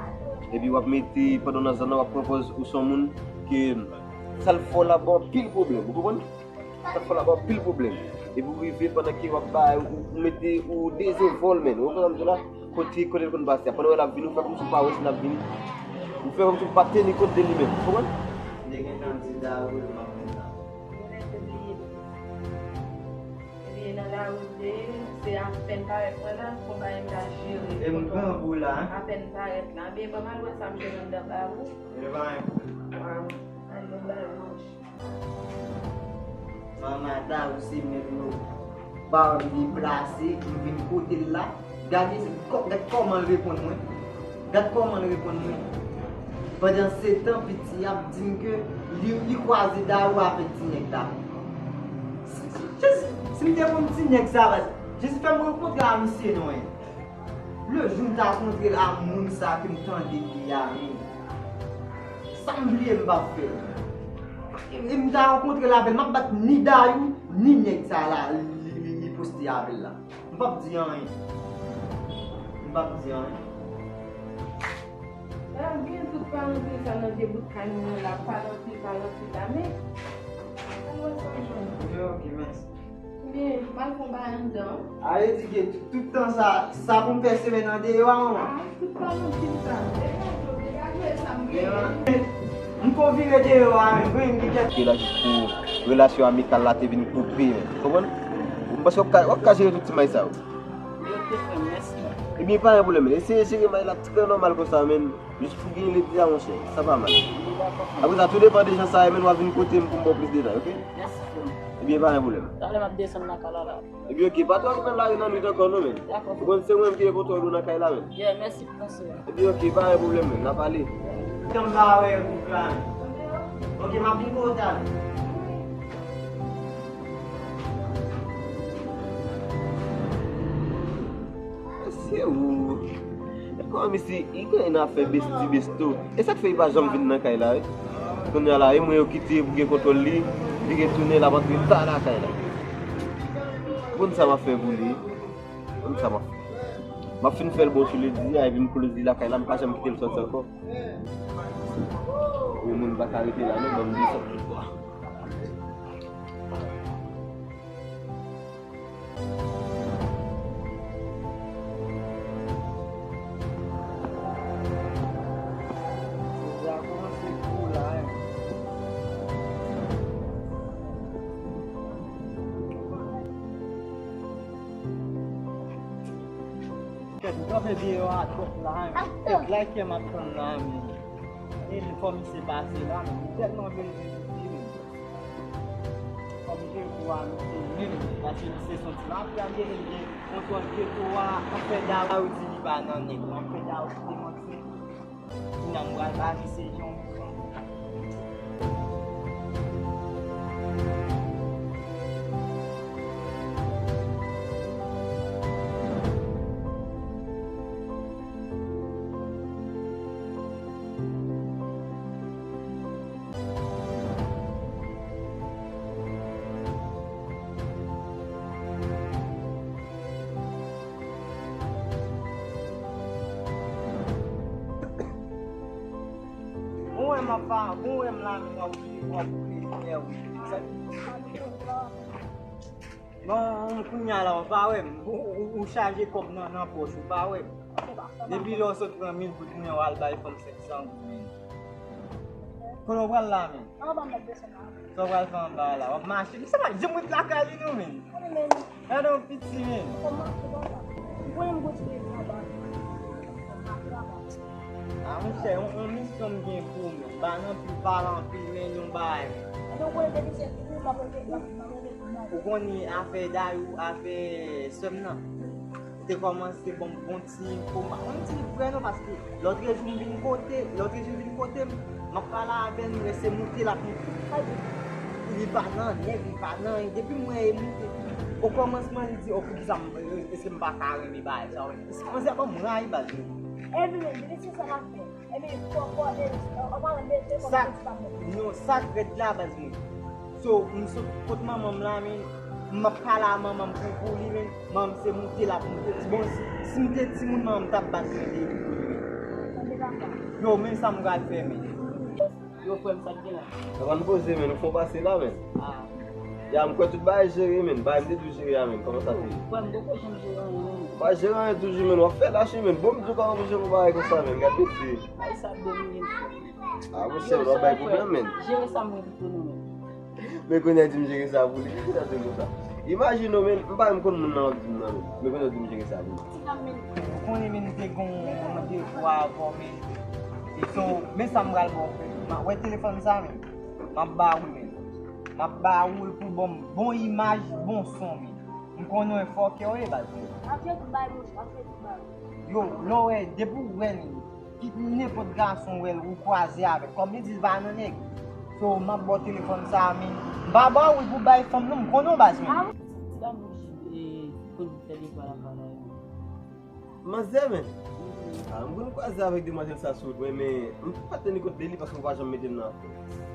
epi w ap mete pandan w nan zòn nan, w ap pran pòz ou se yon moun ke sa l fè w la ba w anpil pwoblèm, ou konprann? Sa k fè l ap ba w anpil pwoblèm. Epi w rive pandan ke w ap bay, ou, ou mete, ou dezenvòlve l, ou konprann sa m di w la? Kote, kote l konn pase a. Pandan w wè l ap vini, ou fè kòmsi w pa wè si l ap vini. Ou fè kòmsi w pa teni kont de li menm. Ou konprann? Li te gentan di Dayou l m ap vin la. Mwen te bliye. Li nan lari l te ye, se apèn parèt mwen la, konpayi m ta jere. E m pran pou la, hein? Apèn parèt la. Ebyen, ban m al wè sa m jwenn anndan ba ou. E pa yon pwoblèm. Waw, al nan ba ou. Manman Dayou se menm yo. Ba m deplase, m vin kote l la. Gade, gad kòman l reponn mwen. Gad kòman l reponn mwen. Pandansetan, piti a ap di m ke li, li kwaze Dayou avèk ti nèg la. Si, si, si, si m te konn ti nèg sa, jis fè m rankontre a misye non, en. Le jou m ta rankontre l a moun sa ke m tande li a menm. Sa m bliye m p ap fè. E m ta rankontre l avè l, m ap bat ni Dayou, ni nèg sa la, li, li, li poste avè l la. M p ap di anyen. M p ap di anyen. Sa gen tout palantir sa nan de bout kay nou an la, palantir, palantir la, men. Ann wè sa m jwenn. Ok, ok, mèsi. Ebyen, m al fè yon bagay anndan. A, e di ke tout, tout tan sa, sa pou m fè semèn an deyò a, manman? A, tout palantir sa. Degaje w, degaje w, e sa m genyen. M ko vire deyò a, men, men, m gen kèk. Ke la jis pou relasyon amikal la te vin koupe, men. Konprann? Paske w ap ka, w ap ka jere tout ti may sa yo. Ebyen, pa gen pwoblèm, men. Eseye jere may la trè nòmal konsa, men. Jis pou gen ledi a, monchè. Sa pa mal. Apre sa, tou depann de jan sa ye, men, w a vin kote m pou m ba w plis detay, oke? Ebyen, pa gen pwoblèm. Talè m ap desann lakay la, la. Ebyen, oke, pa twò ret nan lari nan nwit ankò, non, men. Ou konn se mwen menm ki reponn ou nan kay la, men. Ebyen, oke, pa gen pwoblèm, men. N a pale. Tann m pa wè gwoup la, men. Oke, m ap vin kote w. Se ou. Kòman misye, li gen afè besti besto. E sa k fè li pa janm vin nan kay la, wi? Kounye a la, e mwen yo kite pou gen kontwòl li, li retounen, l ap antre ta lakay la. Konn sa m ap fè pou li. Konn sa m ap fè. M ap fin fè l bon sou ledi a, epi m close li lakay la, m pa janm kite l sòti ankò. Yon moun pa ka rete la, non, ban m desann. Kèt, m kanpe deyò a twòp la, men. Kèt, lakè m ap tann la, men. E li fò misye pase la, men. M tèlman bezwen li, men. Fò misye pou a misye menm, paske misye soti la, pou al gen kontwòl geto a, ap fè Daou di li pa nan nèg, ap fè Daou kite manti. Kounye a m pral ba misye yon. Ou wè m ap pa, ou wè m la, men w ap ouvri, w ap ouvri limyè, wi. Bon, kounye a la, w pa wè m. Ou, ou, ou chaje kòb nan, nan pòch, ou pa wè m. Depi lè w sot pran mil goud, kounye a w al bay fanm senk san goud, men. Kote w pral la, men? Anba m ap desann la. Sa w pral fè anba la? W ap mache? Misye pa janm ret lakay li, non, men. Konnen, men. Gade yon piti, men. Kòman, kòman sa? M konnen m kontinye travay. A, monchè, yon, yon misyon m gen pou ou, men. M pa nan anpil pale anpil, men yon bagay, men. Ou konnen afè Dayou, afè sè m nan. Ou te kòmanse ban m bon ti enfo. M pa konn di vrè non, paske lòtrejou m vin kote, lòtrejou m vin kote m, m ap pale avè l, m wè se moute l ap moute. Li pa nan nèg, li pa nan anyen. Depi m wè e moute, okòmansman li di, "O, poukisa m, èske m pa ka renmen bagay sa yo?" Manzè ban m rayi baz mwen. Epi, men, li se sa l ap fè. Epi, fò, fò, e, an palan de, de kòb sa, ki pa bon. Non, sa k rèd la, baz mwen. So, m sot kot manman m la, men, m ap pale a manman m pou, pou li, men, manman m se moute l ap moute. Bon, si, si m te timoun, manman m t ap bat mwen depi pou li, men. Yo, men sa m pral fè, men. Yo, frè m, sa k gen la? Sa pa n poze, men, nou fon pase la, men. Ah. Ya, m kwè tout bagay jere, men. Bagay m te di w jere a, men. Kòman sa te ye? Frè m, poko janm jere anyen, men. Ou pa jere anyen toujou, men. W ap fè lache, men. Bon, m di w pa oblije pou bagay konsa, men. Gad mesye. Ay, sa domine m, frè m. Ah, monchè, w ap bay pwoblèm, men. Jere sa mwen pito non, men. Men kounye a di m jere sa pou li. Kisa w di konsa? Imajine w, men, m pa menm konn moun nan w ap di m nan, men. Men kounye a w di m jere sa pou li. Ou konnen, men, te gon, te gon de fwa avè w, men. E so, men sa m pral ba w, frè. M a, wè telefòn sa, men. M ap ba ou, men. M ap ba ou l pou ban m bon imaj, bon son, men. M konnen w fòkè w ye, baz. M ap jere tout bagay, monchè, m ap jere tout bagay. Yo, lè w wè, depi w wè l, kit nenpòt gason wè l, ou kwaze avè l. Kòm li di l pa nan nèg. So, m ap ba w telefòn sa a, men. M pa ba ou l pou bay fanm, non, m konnen w, baz, men. Ah, wi. Ti dam rouj, e, konn fè de fwa la fwa la, yo. Manzè, men. Ah, m konn kwaze avèk demwazèl sa sou wout mwen, men m pa tande kote de li paske w pa janm mete m nan afè.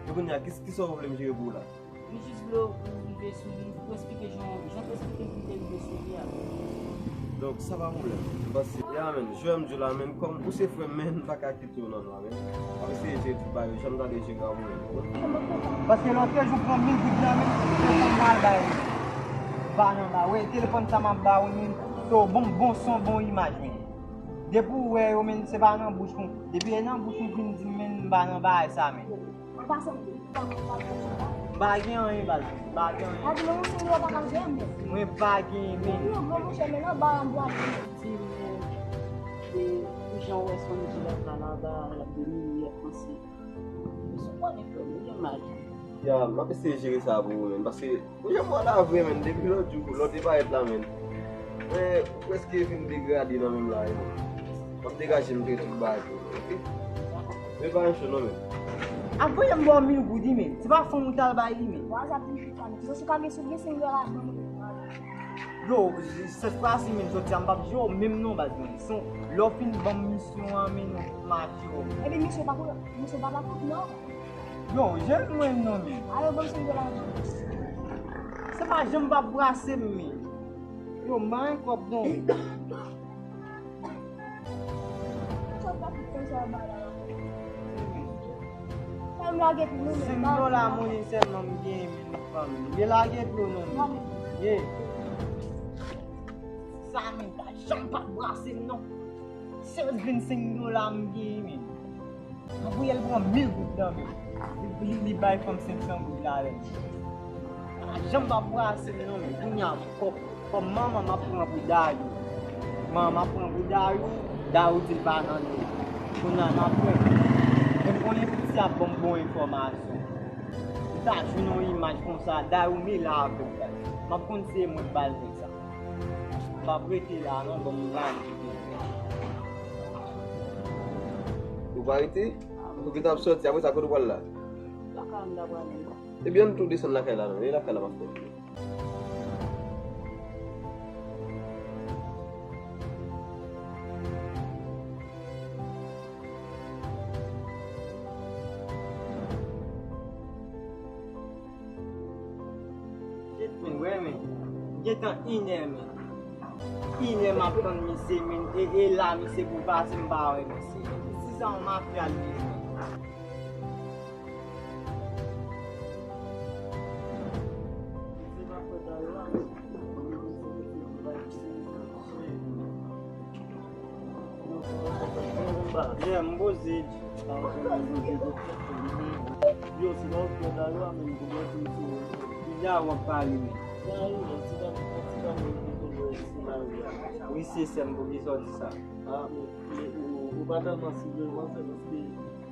E kounye a, ki, kisa w vle m jere pou ou la? M jis vle w rive sou li, pou eksplike jan, jan w eksplike m ki te rive sou li a. Donk, sa pa pwoblèm. Paske, ya, men, jan m di w la, men, kòm ou se frè m, men, m pa ka kite w nan nwa, men. M ap eseye jere tout bagay yo, jan m ta dwe jere avè w, men. Paske lòtrejou pran mil goud nan men, se sa m pral bay ou. M pa nan ba, wè, telefòn sa m ap ba ou, men, so, bon, bon son, bon imaj, men. Depi w wè yo, men, se pa nan bouch ou. Depi e nan bouch ou vin di m, men, m pa nan bagay sa, men. Mwen pa sanble, m pa konn pa fè sa. Pa gen anyen, baz. Pa gen anyen. Mwen pa gen, men. Ti men, e, pou jan w wè Sonji la, la, la, la, de minye panse. Ou konnen frè m, ou gen mal. Ya, m ap eseye jere sa pou ou, men. Paske, ou jan m wè la vre, men. Depi lòt jou, lòt te parèt la, men. Men, ou prèske fin degrade nan men m la, men. M ap degaje m, m tou tout bagay pou ou, oke? Men pa yon cho non, men. Ap voye m ba w mil goud, men. Se pa fanm ou t al bay li, men. Yo, se pa gen sou gen senk dola, ban m. Yo, se pa si, men, jodi a m p ap jwe w menm non, baz, men. Son, lè w fin ban m misyon an, men, nou mache w. Epi misyon pa pou, misyon pa pa kout non. Yo, jere mwen non, men. Alò, ban m senk dola non. Se pa janm p ap brase m, men. Yo, m pa gen kòb non. Senk dola monnen sèlman m genyen, men, fanmi. Ye lage dlo non, men. Ye. Sa, men, pa janm pa brase m non. Sèl vennsenk dola m genyen, men. Mwen voye l pran mil goud nan men. Li, li, li bay fanm senk san goud la avè l. Pa janm pa brase m non, men. Kounye a, kòb, kòb manman m ap pran pou Dayou. Manman m ap pran pou Dayou, Dayou di l pa nan li. Kounye a, n ap wè. Mwen konnen piti ap ban m bon enfòmasyon. Li ta jwenn yon imaj konsa, Dayou mele avè l. M ap konn se mwen k ba l nèg sa. M p ap rete la non, ban m gade. Ou pa rete? Ou gentan ap sòti, apre sa, kote w pral la? Lakay m ta prale. Ebyen, ann tou desann lakay la non, e lakay la m ap fè. Shit, men, wè, men. Gentan inè, men. Inè m ap tann misye, men. E, e la, misye pou pase, m pa wè misye. Si sa yon mafya li ye, men. Yeah, m poze. Yo, se pa ou frè Dayou a, men, pou mwen, se misye. Ki Dayou w ap pale, men? Dayou, yon ti dam, yon ti dam, yon ti dam, yon ti dam, yon ti dam. Wi, se sè m, poukisa w di sa? Ah, men, men, ou, ou pa tèlman sivleman, se paske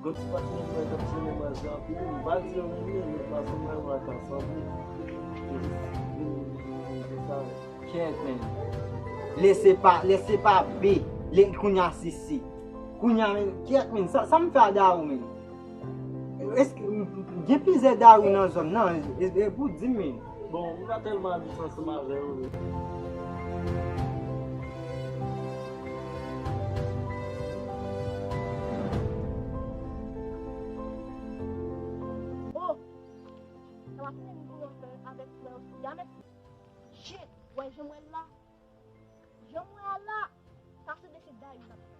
gon ti patnè mwen k ap jere manzè anpil, m pa di yo renmen, men paske mwen wè ka sanble. Kèt, men. Lese pa, lese pa be. Le, kounye a sisi. Kounye a, men, kèt, men. Sa, sa m fè a Dayou, men. Èske, gen plizyè Dayou nan zòn nan, e, e pou di m, men. Bon, m pa tèlman abitye ansanm avè yo, men. Oh! Sa va fini pou yo fè avèk frè Osi a, men. Shit! Wè, jan m wè l la. Jan m wè l la. Sa se de se Dayou n ap fè.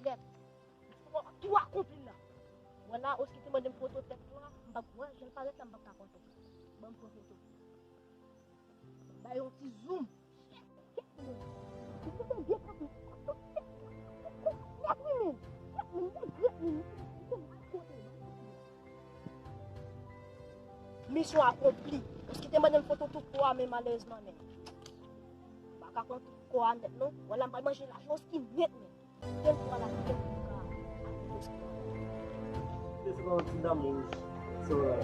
Nèt. Tou akonpli la. Wè la, Osi te mande m foto tèt la, m pa wè, jan l parèt la, m pa ka pran foto. Ban m pran foto. Ba yo yon ti zoom. Kèt, men. Ou foto byen kanpe. Kèt, men. Kèt, men. Misyon akonpli. Osi te mande m foto tout kò a, men malerezman, men. M pa ka pran tout kò a nèt, non. Wè la, m pral manje lajan Osi nèt, men. Kèl fwa l ap fè pou ka akonpli. Se pa yon ti dam wouj, se wè.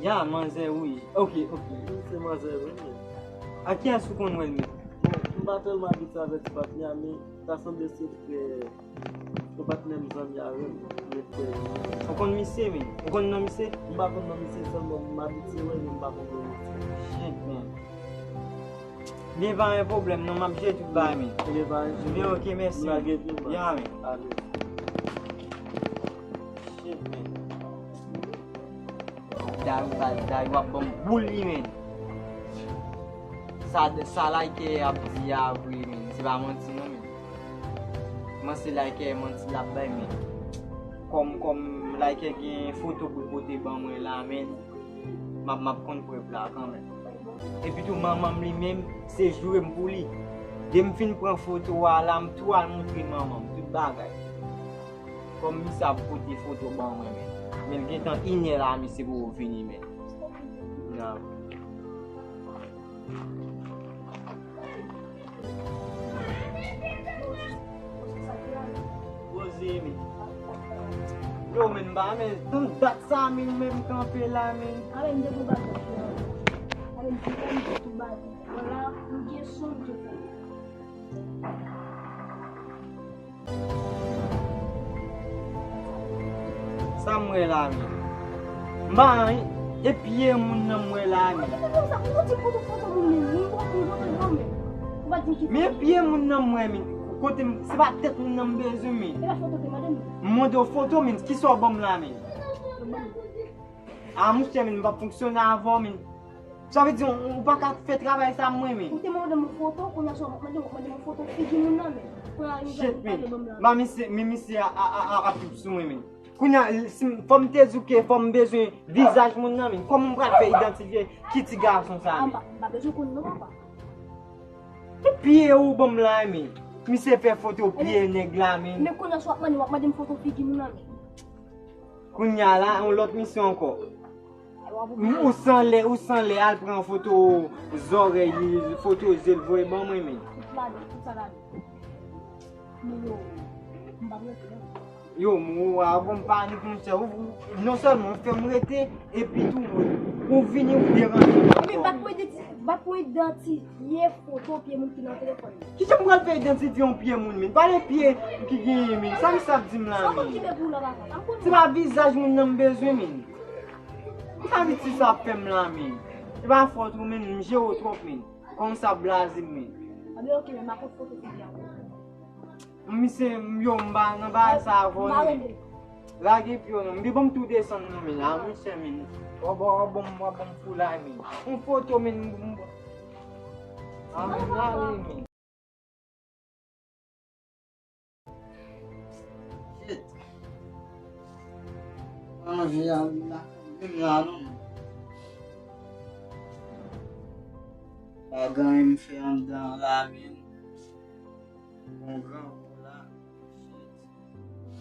Ya, manzè wouj. Ok, ok. Wi, se manzè wouj, men. A kiyès ou konn wè l, men? Bon, m pa tèlman abitye avè ti patnè a, men ta sanble se frè, yon patnè m zanmi avè l, men frè. Ou konn misye, men? Ou konn non misye? M pa konn non misye, sèlman m abitye wè, men m pa konn non misye. Shit, men. Byen, pa gen pwoblèm non, m ap jere tout bagay, men. Ebyen, pa gen. Byen, ok, mèsi. M lage vye, baz. Ya, men. Ale. Shit, men. Dayou, baz, Dayou ap ban m boul li, men. Sa, sa Like ap di a vre, men. Se pa manti non, men. Kòmanse Like manti l ap bay, men. Kòm, kòm Like gen foto pou l pote ban mwen la, men. M ap, m ap konn prèv la kanmenm. Epi tou, manman m li menm, se joure m pou li. Depi m fin pran foto a la, m tou al montre manman m tout bagay. Kòm misye ap pote foto ban mwen, men. Men l gentan inè la, misye poko vini, men. Poze, men. Yo, men, m pa men, tann dat sa, men, men m kanpe la, men. Amen, de pou bagay. Amen, de pou bagay. Voilà, nou gen son de. Sa m wè la, men. M pa anyen. E pye moun nan m wè la, men. Men e pye moun nan m wè, men. Kote m, se pa tèt moun nan m bezwen, men. M mande w foto, men. Kisa w ban m la, men? A, monchè, men, m p ap fonksyone avè w, men. Sa vle di, ou, ou pa ka fè travay sa mwen, men. Ou te mande m foto, kounye a w ap mande m, mande m foto figi moun nan, men. Kounye a, nou pale ban m la. Ba misye, men misye a, a, a, a, ap sou mwen, men. Kounye a, si m, fò m te di w ke fò m bezwen vizaj moun nan, men. Kòman m pral fè idantifye ki ti gason sa, men? M pa, m pa bezwen konn non, papa. Ki pye ou ban m la, men? Misye fè foto pye nèg la, men. Men kounye a, si w ap mande, w ap mande m foto figi moun nan, men. Kounye a la, yon lòt misye ankò. Ou sanlè, ou sanlè, al pran foto zòrèy li, foto je l, voye ban mwen, men. Tout ladan, tout sa ladan. Men yo, m p ap rete non. Yo, m, ou a bon panik, monchè. Ou, ou, non sèlman ou fè m rete, epi tou, ou, ou vini, ou deranje m ankò. Men bat pou idanti-, bat pou idantifye foto pye moun ki nan telefòn nan. Kijan m pral fè idantifye yon pye moun, men? Pale pye ki genyen, men. Sa misye ap di m la, men? Sa w konn kite pou w la, papa? Se pa vizaj moun nan m bezwen, men. Sa vit ti sa ap fè m la, men. Se pa fòt ou, men, m jere w twòp, men. Kòm sa blaze m, men. Anben, oke, men m ap pot foto figi a. Misye, m, yo, m pa nan bagay sa avè w, non, men. Lage pye w, non. M di bon m tou desann, non, men. A, monchè, men. W ap, w ap bon, w ap bon foulay, men. Yon foto, men, m, m, a, men, lage, men. Shit. Anvi a la, menm la non. Pa gen anyen m fè anndan la, men. Bon gran kou la.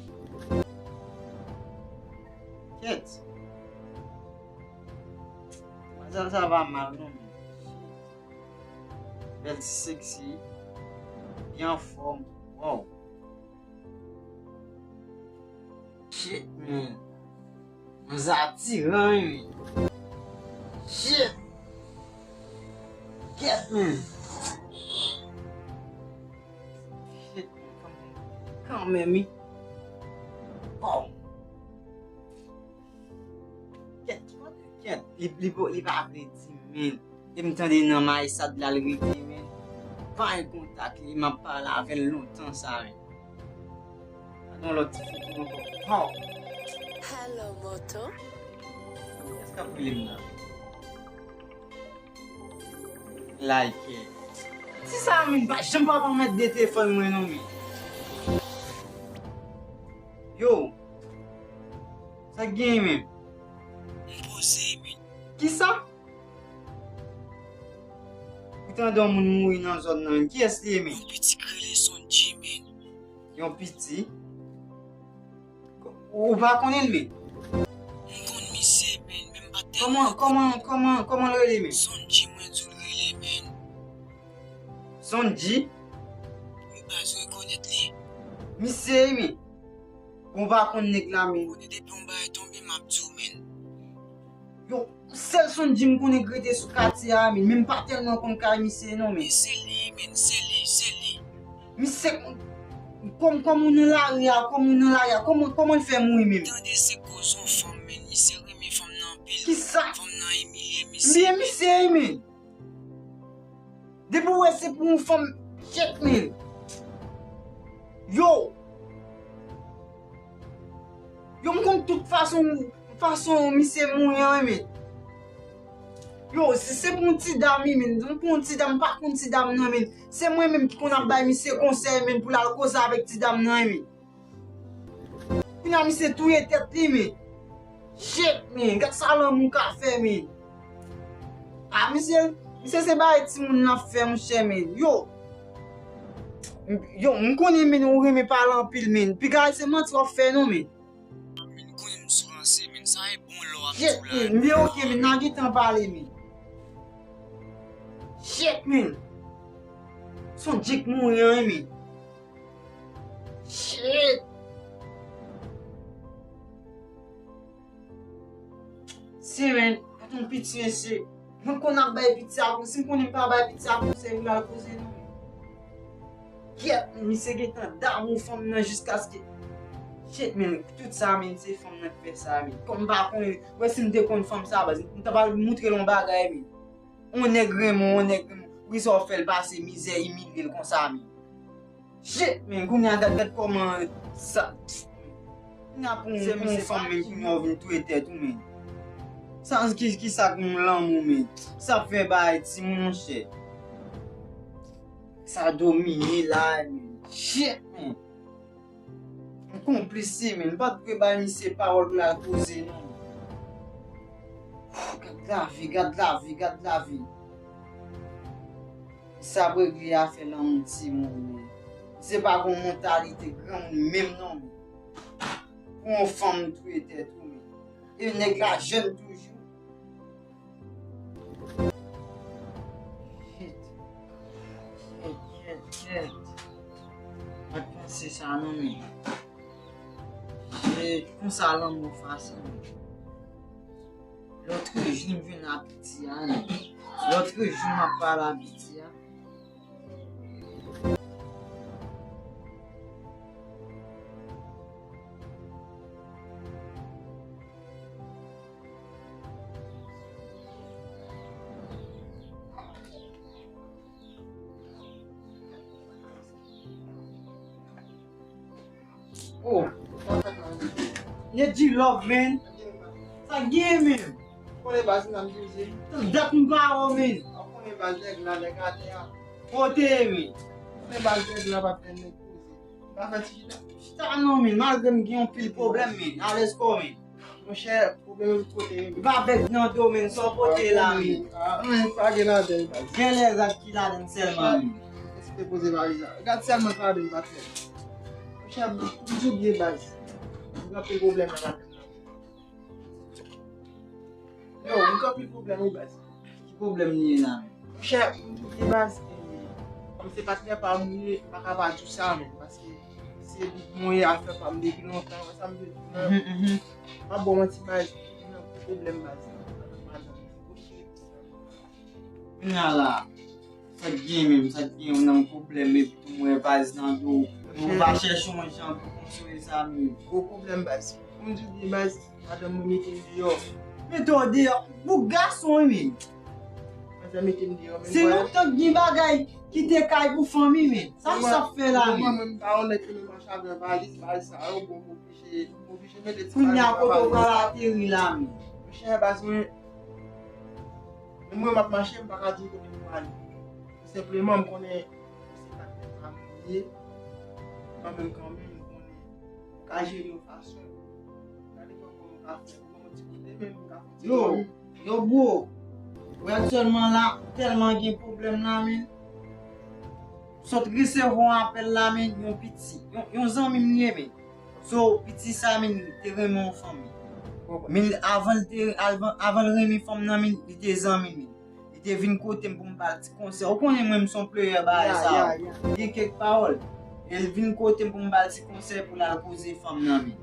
Shit. Shit. Manzèl sa pa mal non, men. Shit. Bèl ti seksi. Byen anfòm. Wow. Shit, man. Manzè atiran, wi, man. Shit. Kèt, man. Shit, man. Kanmenm, wi. Wow. Kèt, kèt. Li, li, li pa vle di, man. E m tande nan Mayisad la l rete, men. Pa gen kontak li, m ap pale avè l lontan sa, men. Gade yon lòt ti foto ankò. Ho! Hello, Moto. Èske ap rele m nan? Like. Ti sa, men, pa janm pa pèmèt de telefòn mwen, non, men. Yo. Sa k genyen, men? M poze, men. Kisa? Ou tande yon moun mouri nan zòn nan, kiyès li ye, men? Yon piti k rele Sondji, men. Yon piti? Ou pa konnen l, men? M konn misye, men, men m pa tèlman. Kòman, kòman, kòman, kòman l rele, men? Sondji, mwen di w l rele, men. Sondji? Wi, baz, ou rekonèt li? Misye, men. Bon, ou pa konn nèg la, men. Konnen depi yon bagay tonbe, m ap di w, men. Yo, sèl Sondji m konnen k rete sou katye a, men, men m pa tèlman konn kay misye non, men. Men se li, men, se li, se li. Misye, kòm, kòm ou nan lari a, kòm ou nan lari a, kòman, kòman l fè mouri menm? Tande se koz yon fanm, men, misye renmen fanm nan anpil. Kisa? Fanm nan imilye misye. Imilye misye, men. Depi w wè se pou yon fanm, shit, men. Yo! Yo, m konn tout fason, fason misye mouri an, men. Yo, si se pou yon ti dam, men, m pou yon ti dam, m pa konn ti dam nan, men. Se mwen menm ki konn ap bay misye konsèy, men, pou l al koze avèk ti dam nan, men. Kounye a misye touye tèt li, men. Shit, men. Gad sa lanmou ka fè, men. A, misye, misye se bagay timoun nan ap fè, monchè, men. Yo. M-, yo, m konnen, men, ou renmen pale anpil, men. Piga se manti w ap fè, non, men. Men konnen m sou ranse, men. Sa e bon lè w ap Shit, tou la. Man, m byen oke, man, n a gentan pale, man. Shit, man. Son djik mouri an, man. Shit. Se, man, atann piti, mesye. Mwen konn ap bay piti a konsèy, m konnen m pa bay piti a konsèy pou l al koze non. Kèt, misye gentan damou fanm nan jiskaske. Shit, man, tout sa, man, se fanm nan ki fè sa, man. Kòm m pa konnen, wè si m te konn fanm sa, baz, m ta pral moutre l yon bagay, man. On nèg renmen w, on nèg renmen w. Poukisa w fè l pase mizè, imilye l konsa, man? Shit, man, kounye a gad, gad kòman sa. Kounye a pou yon, pou yon fanm, man, kounye a w vin touye tèt ou, man. Sa, ki, ki sa k yon lanmou, man? Sa ap fè bay timoun, monchè. Sa domine la, man. Shit, man. M konplise, man. M pa t dwe bay misye pawòl pou l al koze, non. Gad lavi, gad lavi, gad lavi. Sa ap regle afè lanmou timoun, men. Se pa gon mantalite granmoun menm non, men. Pou yon fanm touye tèt ou, men. E nèg la jèn toujou. Shit. Shit, shit, shit. Pa t panse sa non, men. Shit, konsa lanmou fasil, men. Lòtrejou m jwenn a piti a, men. Lòtrejou m ap pale a piti a. Oh, sa fèt la. Nedji Love, man. Sa gen, man? Konnen baz nan m touze. Tout dat m pa wè w, man. Konnen baz nèg la, nèg atè a. Kote, man? Konnen baz nèg la pa fè nèg touze. Pa fè ti chita. Chita non, man. Malgre m gen yon pil pwoblèm, man. Alèz kò, man. Monchè, pwoblèm kote. Li pa avèk nan domèn sa w pote la, men. Ah, men, pa gen ladan, baz. Gen lè rad ki ladan sèlman, men. Èske poze valiz la? Gad sèlman sa ladan, patnè. Monchè, m di w byen, baz. M gen anpil pwoblèm nan ladan. Yo, m gen anpil pwoblèm, wi, baz. Ki pwoblèm li ye la, men? Monchè, m di w byen, baz, e, kòm se patnè pa m li ye, m pa ka pa di w sa, men, paske se li mwen ye afè pa m depi lontan, wè sa m vle di w la. Mhm, mhm. M pa ba w manti, baz, m nan gwo pwoblèm, baz, avèk madanm mwen. Gwo cheri pou sa. Kounye a la, sa k gen menm, sa k gen, ou nan yon pwoblèm, epi tou mwen baz nan do w, ou pa chèche yon jan pou konsole sa menm. Gwo pwoblèm, baz. Pou m di w byen, baz, madanm mwen mete m deyò. Mete w deyò? Boug gason wi, men. Manzè mete m deyò, men. Se lontan k gen bagay kite kay pou fanmi, men. Sa k sa fè la, men? Mwen, mwen, m pa yon nèg ki renmen mache avè valiz, valiz sa yo, bon, m oblije, m oblije mete ti valiz nan valiz. Kounye a kote w pral ateri la, men? Monchè, baz mwen, men mwen m ap mache, m pa ka di w kote m prale. Senpleman, m konnen se patnè pa m li ye. Kanmenm, kanmenm, m konnen ou ka jere yon fason. Gade kòman ou ka fè, ou ka fè yon ti kote, men ou ka fè yon ti... Yo, yo, bro. Ou wè aktyèlman la, tèlman gen pwoblèm la, men. Sot resevwa yon apèl la, men, yon piti, yon, yon zanmi m li ye, men. So, piti sa, men, li te renmen yon fanm. Men, avan l te, avan, avan l renmen fanm nan, men, li te zanmi m, men. Li te vin kote m pou m ba l ti konsèy. Ou konnen mwen, m se yon player bagay sa yo. Gen kèk pawòl. E l vin kote m pou m ba l ti konsèy pou l al koze fanm nan, men.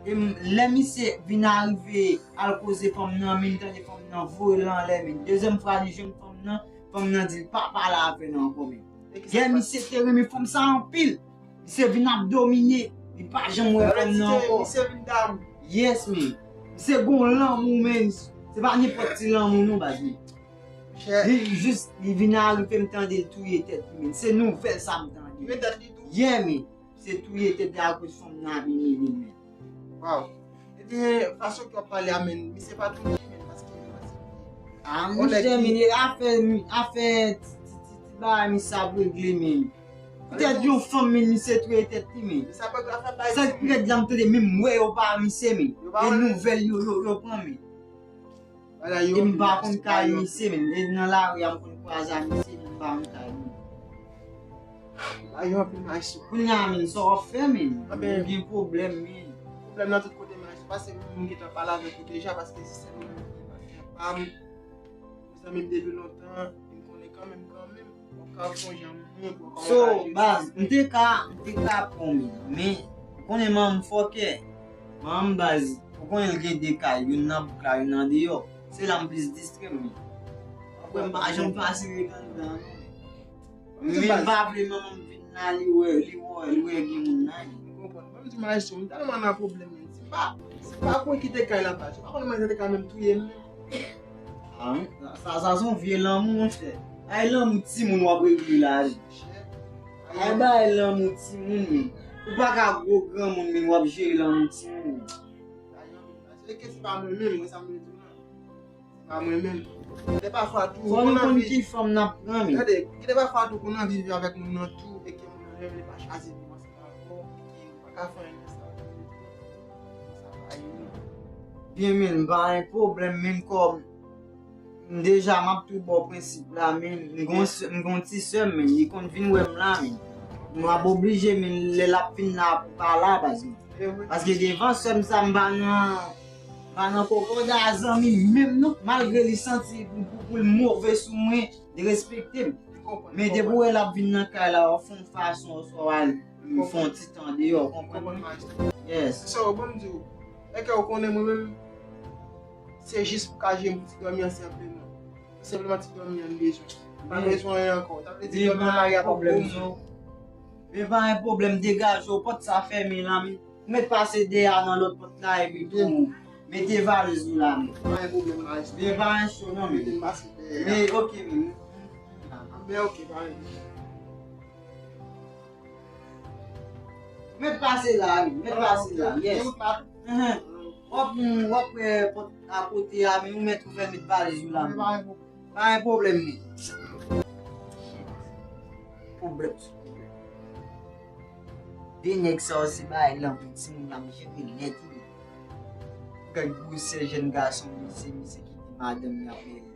E m, lè misye vin arive al koze fanm nan, men, tande fanm nan voye l anlè, men. Dezyèm fwa li jwenn fanm nan, fanm nan di l pa pale avè l ankò, men. Gen misye te renmen fanm sa anpil. Misye vin ap domine. Li pa janm wè fanm nan ankò. Misye vin damou. Yes, men. Misye gon lanmou, men. Se pa nenpòt ti lanmou, non, baz, men. Li jis, li vin arive m tande l touye tèt li, men. Se nouvèl sa m tande. Touye tèt li tou? Yeah, men. Se touye tèt li akoz fanm nan ap imilye l, men. Waw. Ebyen, fason ke w ap pale a, men, misye pa tonbe, men, paske, paske... Ah, monchè, men, afè, afè ti, ti, ti, ti bagay misye ap regle, men. Poutèt yon fanm, men, misye touye tèt li, men. Sa k rèd la, m tande, men, m wè yo pa misye, men. E nouvèl yo, yo, yo pran, men. E m pa konn kay misye, men. E nan lari a, m konn kwaze a misye, men m pa konn kay li. Ba yo anpil maestro. Kounye a, men, sa w ap fè, men? Ou gen pwoblèm, men. Pwoblèm nan tout kote, maestro. Paske mwen, mwen gentan pale avèk ou deja, paske se sèl mwen menm ki patnè pa m. Zanmi m depi lontan, m konnen kanmenm, kanmenm. Ou ka fè yon jan moun, ou ka So, enraje baz, m te ka, m te ka pran men, men, ou konnen manman m fòkè. Manman m baz, ou konnen l gen de kay, youn nan bouk la, youn nan deyò. Se la m plis distrè m, men. Apre, m pa janm fasil ret anndan, non. Men m pa vle manman m vin la, li wè, li wè, li wè gen moun la. M konprann. Ban m di majistra, m tèlman nan pwoblèm, men. Si m pa, si m pa kouri kite kay la, baz, ou pa konnen manzè te ka menm touye m, men. Ah, sa, sa se yon vye lanmou, monchè. Ay lanmou timoun w ap regle la, wi. Ay bay lanmou timoun, men. Ou pa ka gwo granmoun, men w ap jere lanmou timoun. E ke se pa mwen menm, mwen sa m vle di w la. Se pa mwen menm. Gen de pafwa tou, Fò nou konn ki fanm n ap pran, men. Gade, gen de pafwa tou, konn anvi viv avèk moun nan tou, e ke moun nan menm, li pa chwazi viv ansanm avè w, e ke ou pa ka fè anyen nan sa w vle di. Sa pa ye menm. Byen, men, m pa gen pwoblèm, men kòm m deja m ap tou ba w prensip la, men m gon sè- m gon ti sè m, men li konn vin wè m la, men m ap oblije, men lè l ap vin la pou pa la, baz, men. Paske devan sè m sa, m pa nan, m pa nan kokoda zanmi menm, non, malgre li santi pou, pou, pou l move sou mwen, li respekte m. Men depi w wè l ap vin nan kay la, w ap fè yon fason, oswa w al fè yon ti tan deyò, w konprann? Yes. So, ban m di w, e ke ou konnen mwen menm, se jis pou ka jwenn ti dòmi an senpleman. Senpleman ti dòmi an m bezwen. M pa bezwen anyen ankò. Sa vle di dòmi an lari a pa pwoblèm, non. Men pa gen pwoblèm, degaje w, pòt sa fèmen la, men. Ou mèt pase dèyè a nan lòt pòt la, epi tou mete valiz ou la, men. Pa gen pwoblèm, majistra. Men pa gen cho, non, men. Mete m pase dèyè a. Men, ok, men. Men, ok, pa gen. Mèt pase la, wi. Mèt pase la, yes. Enhen. W ap, w ap wè pòt akote a, men ou mèt ouvè, mèt valiz ou la, men. Pa gen pwoblèm, men. Pwoblèm sou pwoblèm. De nèg sa yo se bagay lanmou timoun n ap jere nèt, wi. Gad gwosè jèn gason, misye, misye kite madanm li ap mele.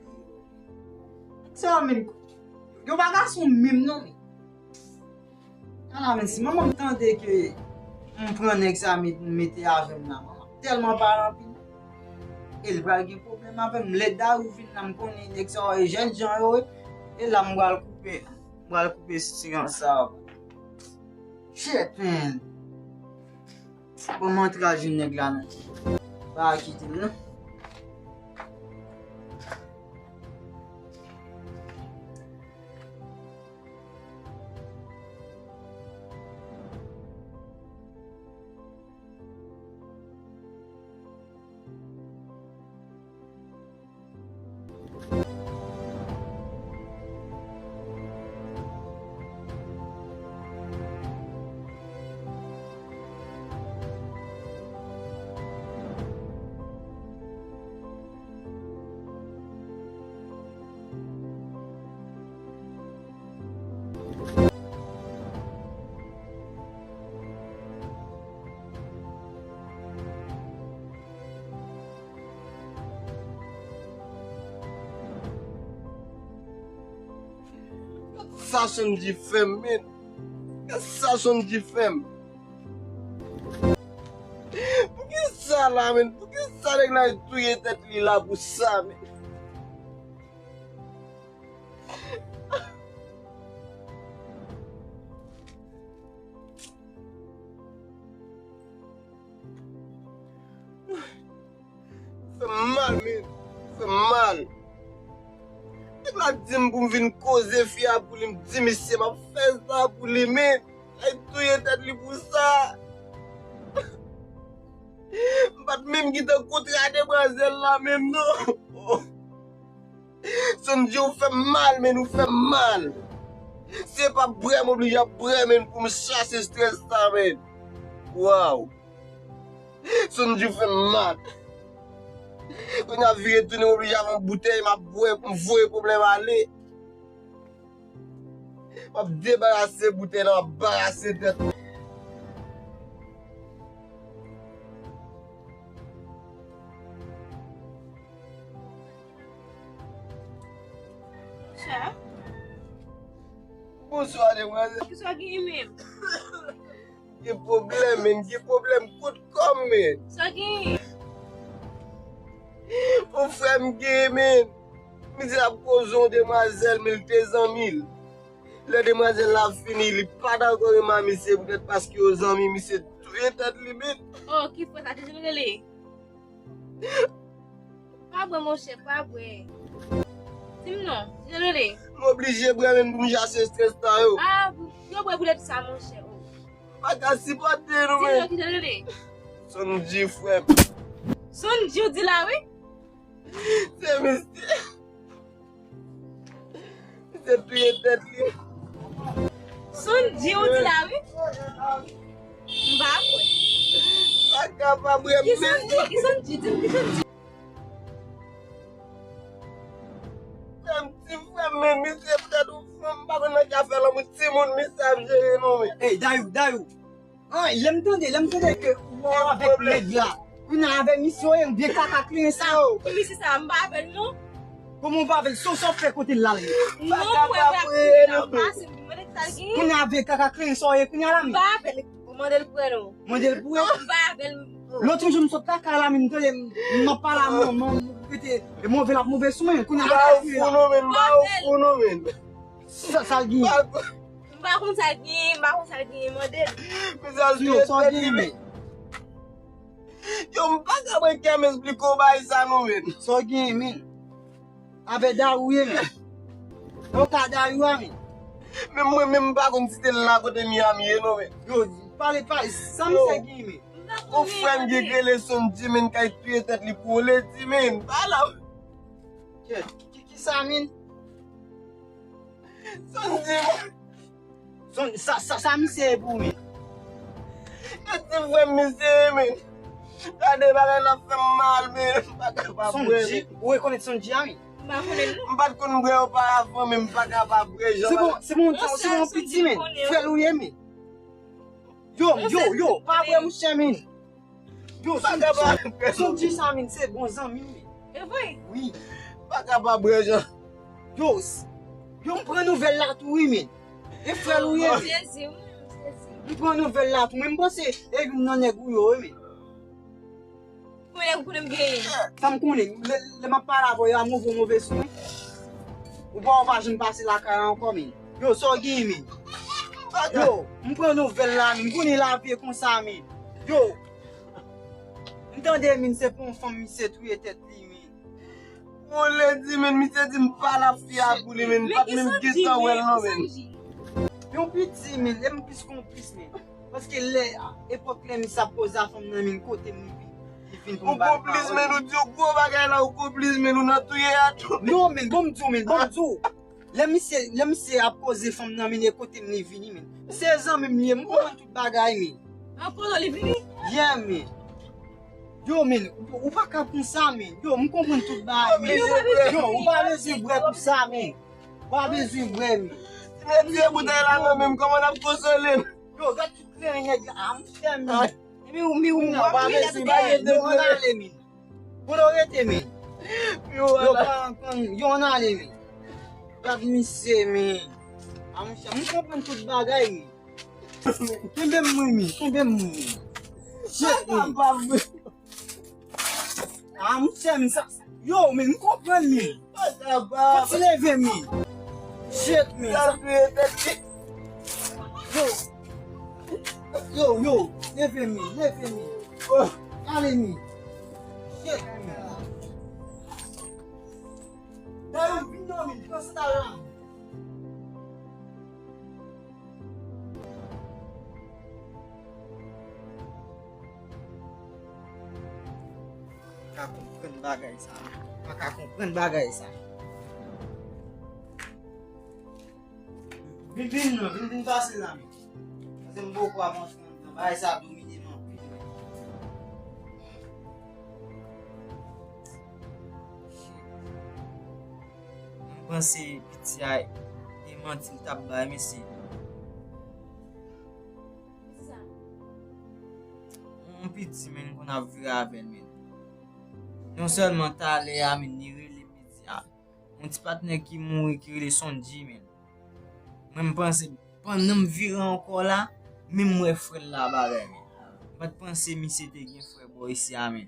Nèg sa yo menm, yo pa gason menm non, men. Ala men, si manman m tande ke m pran nèg sa met- mete avè m la, manman m tèlman pale anpil. E l pral gen pwoblèm avè m. Lè Dayou vin la, m konnen nèg sa yo e jèn jan yo ye. E la m pral koupe, m pral koupe silans sa. Shit, man. Bon, m antre al jwenn nèg la, non. Pa kite l, non. Sa Sondji fè m, men. Sa Sondji fè m. Poukisa la, men? Poukisa nèg la touye tèt li la pou sa, men? Fè m mal, men. Fè m mal. Nèg la di m pou m vin koze fi a pou li, m di misye m ap fè sa pou li, men. L touye tèt li pou sa. M pa t menm gentan kontre a demwazèl la menm, non. Sondji, ou fè m mal, men, ou fè m mal. Se pa brè m oblije ap brè, men, pou m chache estrès sa, men. Waw. Sondji, ou fè m mal. Kounye a vire tounen, m oblije ap yon boutèy, m ap bwè pou m voye pwoblèm ale. M ap debarase boutèy la, m ap barase tèt mwen. Sa? Bonswa, demwazèl. Kisa w genyen menm? Gen pwoblèm, men, gen pwoblèm kot Kòm men. Sa gen? Yon frè m gen men. Misye ap koze yon demwazèl, men l te zanmi l. Lè demwazèl la fini, li pa dakò renmen misye poutèt paske yo zanmi, misye touye tèt li men. Oh, ki frè sa, Tizil rele? Pa bwè, monchè, pa bwè. Di m non, ki jan l rele? M oblije bwè men pou m chase estrès sa yo. Ah, pou, yo bwè poutèt sa, monchè. Oh. M pa ka sipòte nou men. Di m non, ki jan l rele? Sondji, frè m. Sondji, w di la, wi. Se misye. Misye touye tèt li. Sondji, w di la, wi. M pa kwè. Pa kapab, wi. Ki Sondji? Ki Sondji? Di m ki Sondji. Frè m, ti frè m, men misye poutèt ou fanm, m pa konn nan ki afè lanmou timoun, misye ap jere non, men. Ey, Dayou, Dayou. An, lè m tande, lè m tande ke ou avèk nèg la. Kounye a avè misye w ye, vye kaka klenyen sa yo. Ki misye sa, m pa avè l non. Kòman w pa avè l? Sa w fè kote l la? Non, frè, frè, kounye a pase, m mande sa l gen. Kounye a vye kaka klenyen sa w ye, kounye a la men. M pa avè l. Ou mande l pou wè non. Mande l pou wè. Non, m pa avè l. Lòt jou m sot lakay la, men m tande, m ap pale a manman m, rete, e move l ap move sou mwen. Kounye a l ap fou non, men, m pa fou non, men. Sa, sa l gen? M pa konn sa l gen, m pa konn sa l gen, mande l. Mesaj li yo, sa w gen, men? Yo, m pa ka pran kè m esplike w bagay sa non, men. Sa w gen, men? Avè Dayou ye, men. Ou ka Dayou a, men. Men mwen menm m pa konn si se la kote Miami ye, non, men. Yo, pale, pale, sa misye gen, men? Yon frè m gen ki rele Sondji, men, k al touye tèt li pou yon ledi, men. Pa la. Kèt, ki, ki sa, men? Sondji, men. Son, sa, sa, sa misye ye pou ou, men? E ti frè m misye ye, men. Gade bagay la fè m mal, men. M pa kapab bwè, men. Sondji, ou rekonèt Sondji a, men? M pa konnen l non. M pa t konn bwè oparavan, men m pa kapab bwè jan. Se bon, se bon, se bon piti, men. Frè l ou ye, men. Yo, yo, yo, pa bwè, monchè, men. Yo, Sondji sa, men, se bon zanmi m, men. E vre? Wi. Pa kapab bwè jan. Yo, s-, yo, m pran nouvèl la tou, wi, men. E frè l ou ye, men. M sezi, wi, m sezi. M pran nouvèl la tou, men m panse e youn nan nèg ou yo, wi, men. Konbyen nèg ou konnen m genyen? Sa m konnen, lè, lè m ap pale avè w, y a move, move sou mwen. Ou pa, ou pa janm pase lakay la ankò, men. Yo, sa w genyen, men? Yo, m pran nouvèl la, men. M konnen lavi e konsa, men. Yo, m tande, men, se pou yon fanm misye touye tèt li, men. Yon ledi, men, misye di m pa la fi a pou li, men. M pa t menm gentan wè l, non, men. Yon piti, men, e m plis konplis, men. Paske lè, epòk lè misye ap koze a fanm nan, men, kote m li vin, li vin pou m ba l pawòl. Ou konplis, men, ou di yon gwo bagay la, ou konplis, men, ou nan touye a tou. Non, men, bon m di w, men, bon m di w. Lè misye, lè misye ap koze fanm nan, men, e kote m li vini, men. Se zanmi m li ye, m konprann tout bagay, men. An kolo li vini? Yeah, men. Yo, men, ou, ou pa ka konsa, men. Yo, m konprann tout bagay, men. Yo, ou pa bezwen bwè pou sa, men. Ou pa bezwen bwè, men. Si mwen tiye boutèy la nan men m, kòman n ap konsole m? Yo, gad tout klenyen nèg la, a, m fè, men. Epi ou, mi, ou, ou pa bezwen bwè, yo ann ale, men. Kote w rete, men? Yo pa antann, yo ann ale, men. Gad misye, men. A, monchè, m konprann tout bagay, men. Kenbe m, mwen, men. Kenbe m, mwen, men. Shit, men. A, monchè, men sa. Yo, men, m konprann, men. Fò ti leve, men. Shit, men. Yo. Yo, yo, leve, men, leve, men. Ale, men. Shit, men. Dayou, vin non, men, pran sandal la. Pa ka konprann bagay sa. Pa ka konprann bagay sa. Vin, vin non, vin, vin pase la, men. Paske m poko ap antre anndan. Bagay sa domine m anpil, men. M panse piti a e manti l t ap bay, mesye. Yon piti, men, konn ap vire avè l, men. Non sèlman talè a, men, li rele piti a. Yon ti patnè ki mouri ki rele Sondji, men. Mwen, m panse, pandan m vire ankò la, men m wè frè l la bagay, men. M Mwen pa t panse misye te gen frè bò isi a, men.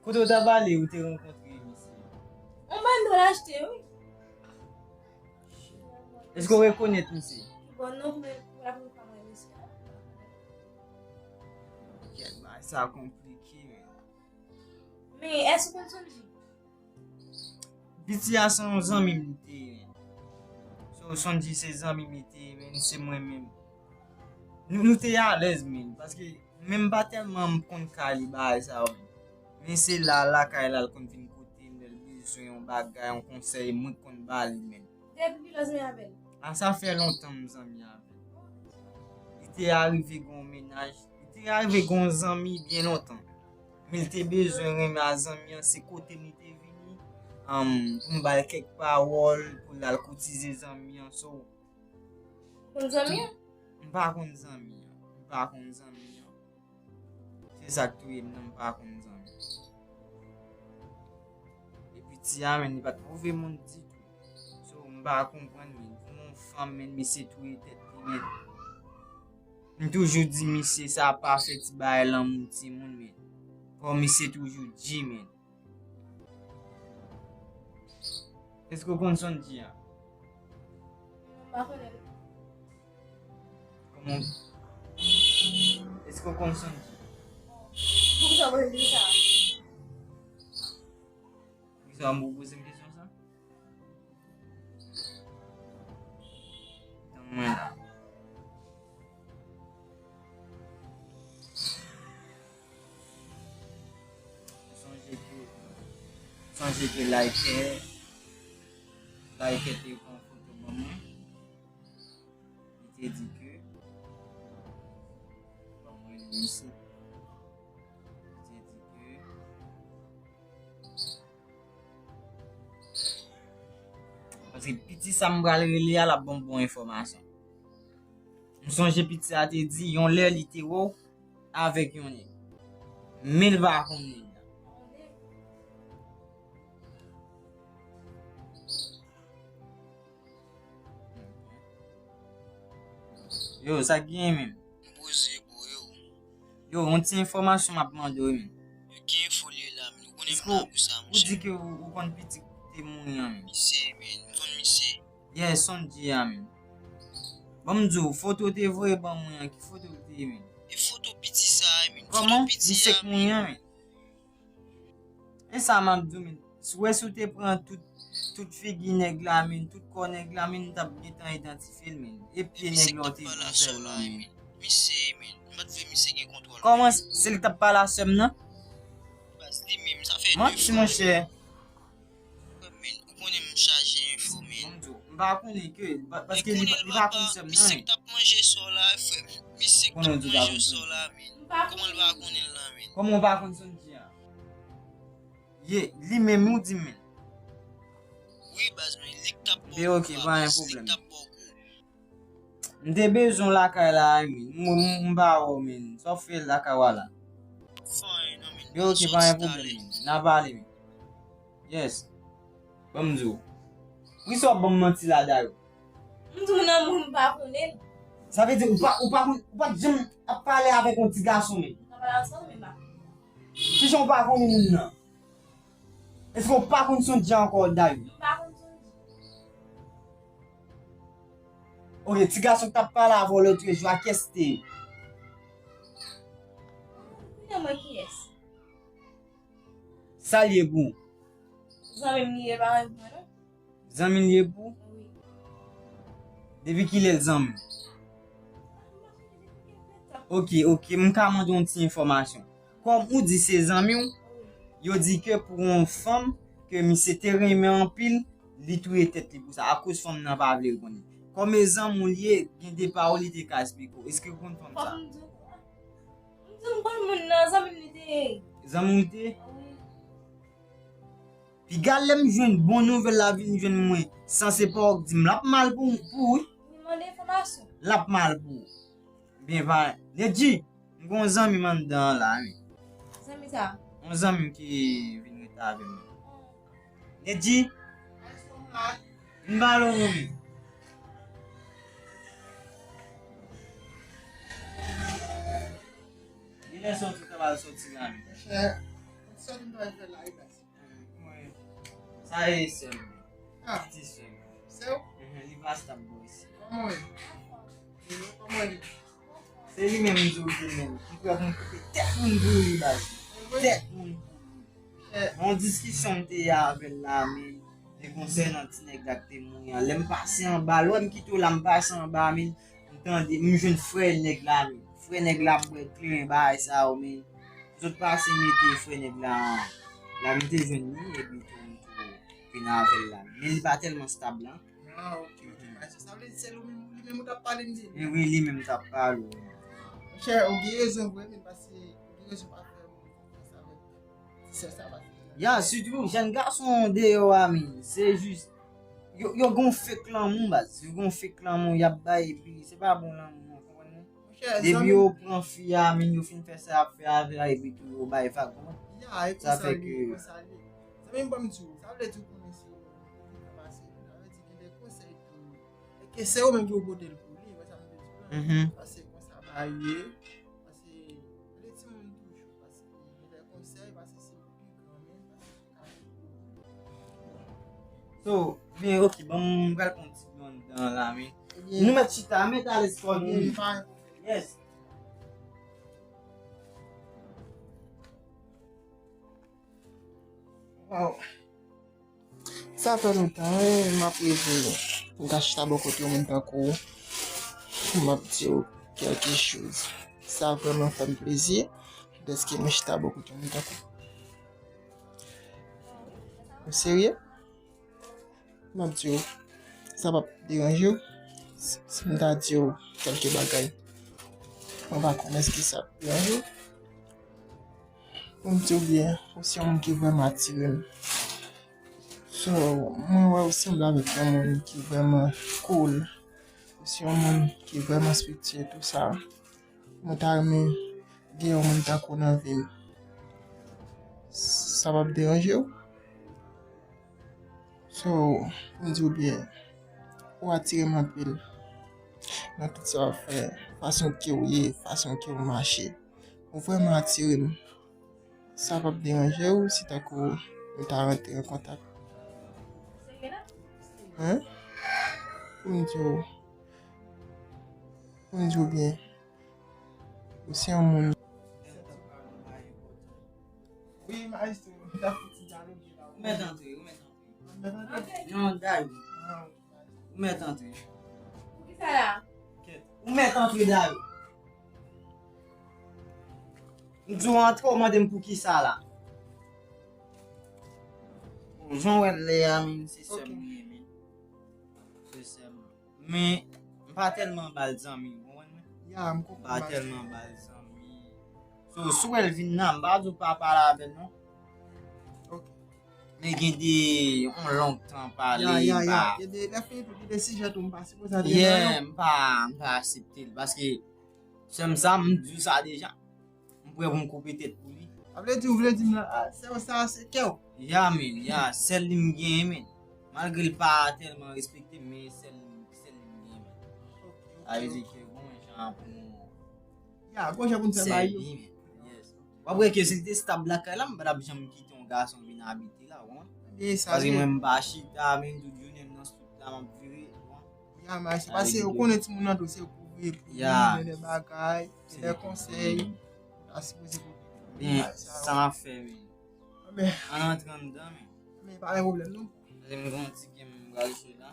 Kote w t ap ale, ou te rankontre misye? Yon bann dwòl achte, wi. Èske w rekonèt misye? Bon, non, men pou la premye fwa mwen wè misye. Kèt, bagay sa konplike, men. Men, èske w konn Sonji? Piti a se yon zanmi m li te ye, men. So, Sonji se zanmi m li te ye, men, se mwen menm. Nou, nou te alèz, men, paske men m pa tèlman konn kay li bagay sa yo, men. Men se la, lakay la, l konn vin kote m, lè l bezwen yon bagay, yon konsèy, mwen k konn ba li, men. Depi kilè w zanmi avè l? A, sa fè lontan m zanmi avè l. Li te arive gen yon mennaj, li te arive gen yon zanmi byen lontan. Men l te bezwen renmen a zanmi an, se kote m li te vini, um, pou m ba l kèk pawòl, pou l al koutize zanmi an, so. Konn zanmi an? M pa konn zanmi an. M pa konn zanmi an. Se sa k touye m nan, m pa konn zanmi. Epi ti a, men, li pa t move moun ditou. So, m pa konprann, men, pou yon fanm, men, misye touye tèt li, men. M toujou di misye sa pa fè ti bagay lanmou timoun, men. Fò misye toujou G, men. Èske w konn Sonji a? M pa konnen l. Kòman? Èske w konn Sonji? Poukisa w poze m kesyon sa? Poukisa w poze m kesyon sa? Tann mwen la. Sonje ke, sonje ke Like, Like te pran foto ban mwen. Li te di ke, ban mwen li isi. Li te di ke, paske piti sa m pral rele a, l ap ban m bon enfòmasyon. M sonje piti a te di, yon lè li te wè w avèk yon nèg. Men l pa konn nèg la. Yo, sa k genyen menm? M poze, bro, yo. Yo, yon ti enfòmasyon m ap mande w, men. Yo, ki enfo li ye la, men? Ou konnen m la pou sa, monchè. Ou di ke ou, ou konn pitit te mouri an, men. Misye, men. M konn misye. Yeah, Sonji a, men. Ban m di w, foto w te voye ban mwen an, ki foto l te ye, men? E foto piti sa a, men. Foto piti a, men. Kòman? Misye k mouri an, men. E sa m ap di w, men. Si w wè si w te pran tout, tout figi nèg la, men, tout kò nèg la, men, m t ap gentan idantifye l, men. E pye nèg la w te di sèlman, men. Misye, men. M pa t vle misye gen kontwòl. Kòman se li k t ap pale a sè m nan? Baz li menm, sa fè de fwa. Manti, monchè. Frè m, men, ou konnen m chaje enfo, men. Bon, m pa konnen ke, pa-, paske li, li pa konn sè m nan. Misye k t ap manje sò la, frè m. Misye k t ap manje sò la, men. Kòman l pa konnen l la, men? Kòman w pa konn Sonji a? Ye, li menm ou di m, men. Wi, baz, men, li k t ap ba w kou, baz, li k t ap ba w kou. M te bezwen w lakay la, men. M, m, m pa wè w, men. Sa w fè lakay w la? Fè anyen non, men. Yo, ok, pa gen pwoblèm, men. N a pale, men. Yes. Ban m di w. Poukisa w ap ban m manti la, dayè? M di w nan moun m pa konnen l. Sa vle di ou pa, ou pa konn, ou pa t janm ap pale avèk yon ti gason, men. M pa pale ansanm, men m pa konnen. Kijan w pa konnen moun nan? Èske w pa konn Sonji ankò, dayè? M pa konn Sonji. Ok, ti gason k t ap pale avè w lòtrejou a, kiyès li te ye? Konnen mwen kiyès. Sa l ye pou ou? Zanmi m li ye, pa zanmi mwen, non. Zanmi l ye pou ou? Wi. Depi kilè l zanmi w? Ok, ok, m ka mande yon ti enfòmasyon. Kòm ou di se zanmi w, yo di ke pou yon fanm ke misye te renmen anpil, li touye tèt li pou sa, akoz fanm nan pa vle rekonèt. Kòm e zanmi w li ye, gen de pawòl li te ka esplike w. Èske w konn fanm sa? Fòk m di w, m di w m konn moun nan, zanmi m li te ye. Zanmi w li te ye? Wi. Piga lè m jwenn bon nouvèl la vin jwenn mwen, san se pa w k di m, l ap mal pou, pou ou, wi. Li mande enfòmasyon. L ap mal pou ou. Byen, pa, Nedji, m gon zanmi m anndan an la, wi. Zanmi sa? Yon zanmi m ki vin rete avè m. Nedji, vin pale w, wi. Lè sòti, ou ta pral sòti la menm. Monchè, sòti m ta pral fè la, e baz. Mwen, sa e sè m. Ah. Ti sè m. Sè w? Mhm, li pa stab bò isi. Kòman w ye? Kòman w ye? Se li menm m di w ki menm. M prè pou m koupe tèt moun pou li, baz. Tèt moun pou li. Yon diskisyon m te ye avè l la, men, se konsènan ti nèg la k te mouri an. Lè m pase anba, lè w wè m kite w la, m pase anba, men, m tande, m jwenn frè nèg la, men. Frè nèg la ap bwè kleren bagay sa yo, men. Zòt pase mete frè nèg la, la m te jwenn li, epi tou, m tou vin avè l la. Men li pa tèlman stab la. Ah, ok, ok. Mhm. Sa vle di se li menm, li menm ou t ap pale m de li? E wi, li menm t ap pale w. Monchè, ou gen rezon vre, men paske ou gen rezon pa fè moun konfyans avèk ti sè sa, paske... Ya, sitou jèn gason deyò a, men, se jis, yo, yo gon fake lanmou, baz. Yo gon fake lanmou, y ap bay, epi se pa bon lanmou, non, konprann mwen? Monchè, depi zanmi yo pran fi a, men yo fin fè sa y ap fè avè a, epi tou yo bay vag, konprann? Ya, e sa konsa fè li, ke konsa li. Zanmi m, ban m di w, sa vle di w konnen se ou menm ki fè pase, sa vle di gen de konsèy tou. E ke se ou menm ki pou pote l pou li, wè sa m vle di w la. Mhm. Paske konsa bagay ye, paske li timoun toujou, paske gen de konsèy, paske se ou ki granmenn, paske So, men, ok, bon, m pral pran ti dlo anndan la, men. Ebyen, nou mèt chita, mèt alèz kò nou. Ebyen, pa gen pwoblèm. Yes. Waw. Sa fè lontan, wi, m ap reve. M ta chita bò kote yon moun tankou w. M ap di w kèlke choz. Sa vrèman fè m plezi. Dèske m chita bò kote yon moun tankou w. Ou serye? M ap di w, sa p ap deranje w si, si m ta di w kèlke bagay? Mwen pa konnen èske sa ap deranje w. Pou m di w byen, ou se yon moun ki vrèman atire m. So, mwen wè ou sanble avèk yon moun ki vrèman cool. Ou se yon moun ki vrèman respektye tou sa. Mwen ta renmen gen yon moun tankou w nan vi m. Sa p ap deranje w? So, pou m di w byen, ou atire m anpil nan tout sa w ap fè, fason ke w ye, fason ke w mache. Ou vrèman atire m. Sa p ap deranje w si tankou nou ta rantre an kontak? Hein? Pou m di w, pou m di w byen, ou se yon moun. Wi, maestro, m ta fouti dyaloge la. Ou mèt antre, ou mèt antre. Ou mèt antre? Non, Dayou. Ah. Ou mèt antre. Poukisa la? Kèt. Ou mèt antre, Dayou. M di w antre, ou mande m poukisa la. Bon, jan w wè m lè a, men se sè m li ye, men. Se sè m. Men, m pa tèlman ba l zanmi, w konprann mwen? Ya, m konprann. M pa tèlman ba l zanmi. So, si w wè l vin la, m pa di w pa pale avè l, non. Ok. Men gen de, yon long tan pale, ya, ya, m pa, ya. Gen de, lè fini tou, gen de sijè tou, m pa sipoze antre nan yo. Yeah, m pa, m pa aksepte l, paske sè m sa, m di w sa deja. M prè pou m koupe tèt pou li. Sa vle di, ou vle di m la, ah, sè w sa, se kè w? Ya, men, ya, sèl li m genyen, men. Malgre l pa tèlman respekte m, men sèl, sèl li m genyen, men. Ok, ok, ok. Sa vle di ke gon jan pou m... Ya, gon jan pou n fè bagay yo. Sèvi, men. Yes. W ap wè ke si l te stab lakay la, m pa t ap janm kite yon gason vin abite la, w konprann? Paske mwen, m pa chita, men tout jounen m nan street la, m ap vire, w konprann? Ya, men se paske ou konnen timoun nan tou, se kouvri pou li, gen de bagay, gen de konsèy, ou ta sipoze koute. Men, sa m ap fè, men. Ann antre anndan, men. Men, pa gen pwoblèm, non. Paske m gen yon ti game m pral jwe la.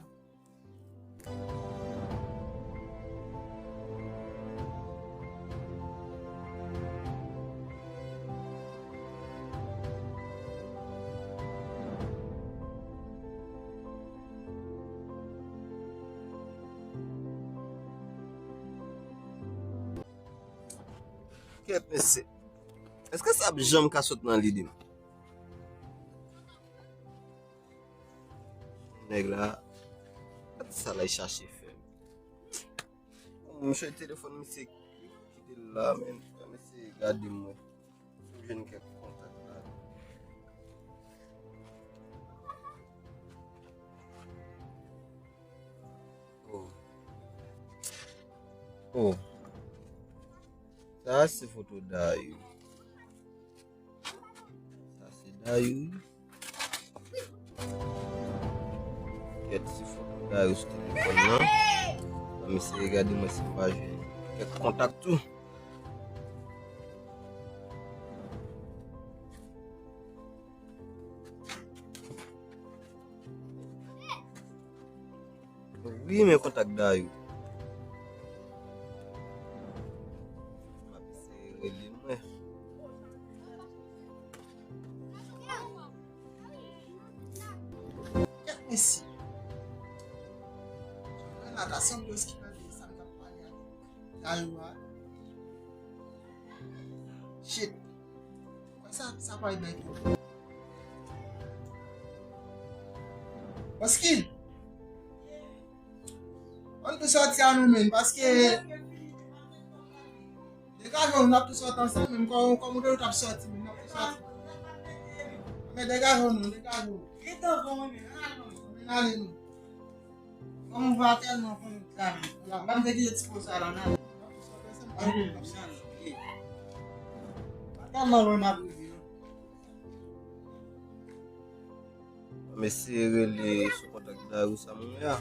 Kèt, mesye. Èske sa ap janm ka sot nan lide m? Nèg la, gad sa l al chache fè. Bon, m chèche telefòn misye, kite l la, men. Mesye, gade m wè si m jwenn kèk kontak la. Oh. Oh. Sa se foto Dayou. Dayou. Kèt, si fòk Dayou sou telefòn nan. Ban m eseye gade mwen si m pa jwenn kèk kontak tou. Wi, men kontak Dayou. M ap eseye rele l mwen. Kèt mesye. Renata sanble ki pale sa m t ap pale avèk Dayou a. Shit. Sa, sa pa bay pwoblèm. Paske, ann tou sòti a nou menm, paske degaje w, n ap tou sòti ansanm menm, kòm, kòm ou te di w t ap sòti menm, n ap tou sòti. Men degaje w non, degaje w. Ann ale non. Kòm ou pa tèlman konn travay. Ban m te kite ti po sa la, nan. Pa tèlman lwen m ap rive, non. Mesye rele sou kontak Dayou sa moun ya.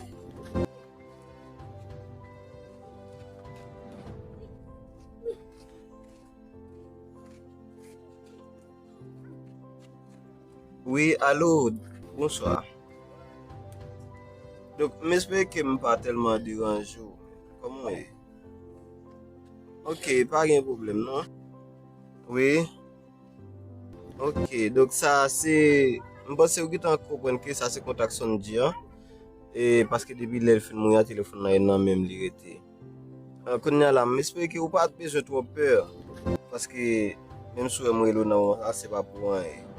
Wi, alo, bonswa. Donk, m espere ke m pa tèlman deranje w. Kòman w ye? Ok, pa gen pwoblèm, non. Wi. Ok, donk sa se, m panse ou gentan konprann ke sa se kontak Sondji an. E paske depi lè l fin mouri a, telefòn nan e nan men m li rete. Ah, kounye a la, m espere ke ou pa t bezwen twò pè, paske menm si w wè m rele w nan moman sa, se pa pou anyen.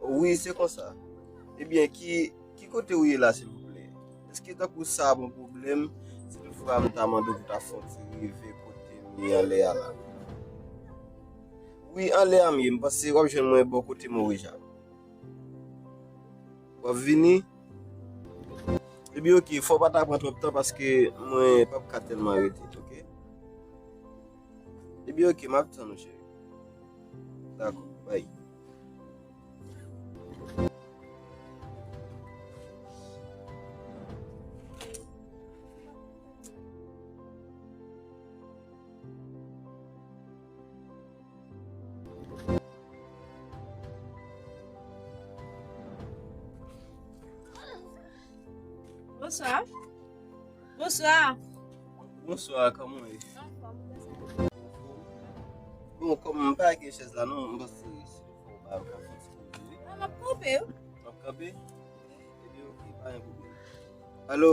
Wi, se konsa. Ebyen, ki, ki kote ou ye la, silvouplè? Èske tankou sa ap yon pwoblèm? Si toutfwa m ta mande w pou ta fè yon ti rive kote m ye anlè a la. Wi, anlè a m ye, m panse w ap jwenn mwen bò kote Moris a. W ap vini? Ebyen, ok, fò w pa ta pran twòp tan paske mwen p ap ka tèlman rete, ok? Ebyen, ok, m ap tann ou, cheri. Dakò, bye. Bonswa. Bonswa. Bonswa, kòman w ye? Anfòm, ou sa? Bon, kòm m pa gen chèz la non, m panse se fò w ba yo ka fè ti koze wi. Ah, m ap kanpe wi. W ap kanpe? Ebyen, ok, pa gen pwoblèm. Alò,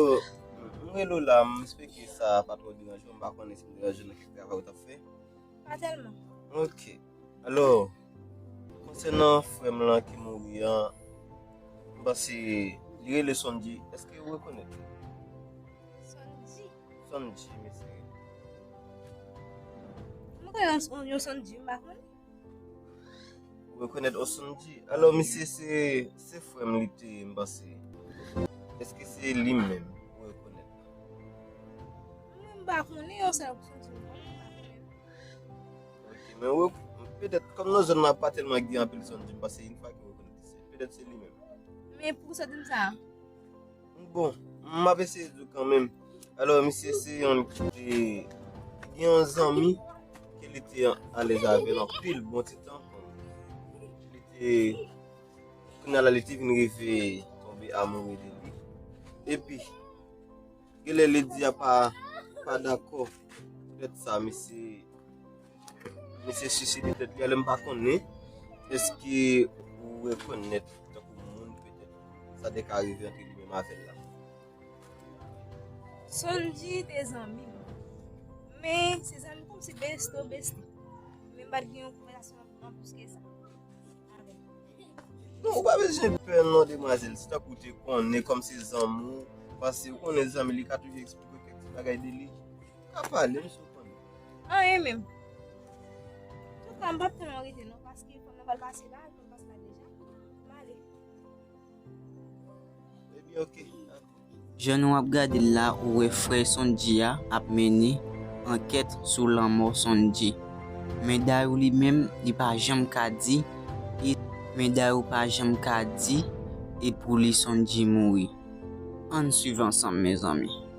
m rele w la, m espere ke sa pa twò deranje w, m pa konnen si m deranje w nan kèk travay ou t ap fè. Pa tèlman. Ok. Alò, konsènan frè m lan ki mouri an, m panse li rele Sondji. Èske ou rekonèt li? Sondji? Sondji, mesye. Mwen konnen yon, yon Sondji, m pa konnen. Ou rekonèt yon Sondji? Alò, misye se, se frè m li te ye, m panse. Èske se li menm ou rekonèt? Mwen, m pa konnen yon sèl Sondji, m pa konnen. Ok, men ou, petèt, kòm nan zòn nan pa tèlman gen anpil Sondji, m panse yon fwa ke ou rekonèt li, se, petèt se li menm. Men poukisa w di m sa? Bon, m ap eseye di w kanmenm. Alò, misye se yon ki te gen yon zanmi ke li te alèz avè l anpil, bon ti tan. Li te, kounye a la, li te vin rive tonbe amoure de li. Epi, genlè Lady a pa, pa dakò. Poutèt sa, misye, misye siside tèt li, alò m pa konnen èske ou rekonèt tankou moun, petèt, sa te ka rive antre li menm avè l la. Sondji te zanmi m. Men, se zanmi kòmsi besto, besti. Men m pa t gen yon konvèsasyon anplis ke sa. Non, ou pa bezwen pè non, demwazèl. Si tankou w te konnen kòm se zanmi w, paske ou konnen zanmi, li ka toujou eksplike w kèk ti bagay de li. Ou ka pale m si w konnen. Anyen menm. Antouka, m p ap tèlman rete non, paske fanm nan pral pase la, fanm nan pase la deja. M ale. Ebyen, ok. Jan nou ap gade l la, ou wè frè Sondji a ap mennen ankèt sou lanmò Sondji. Men Dayou li menm, li pa janm ka di, e Men Dayo pa janm ka di e pou li Sondji mouri. Ann swiv ansanm, mezanmi.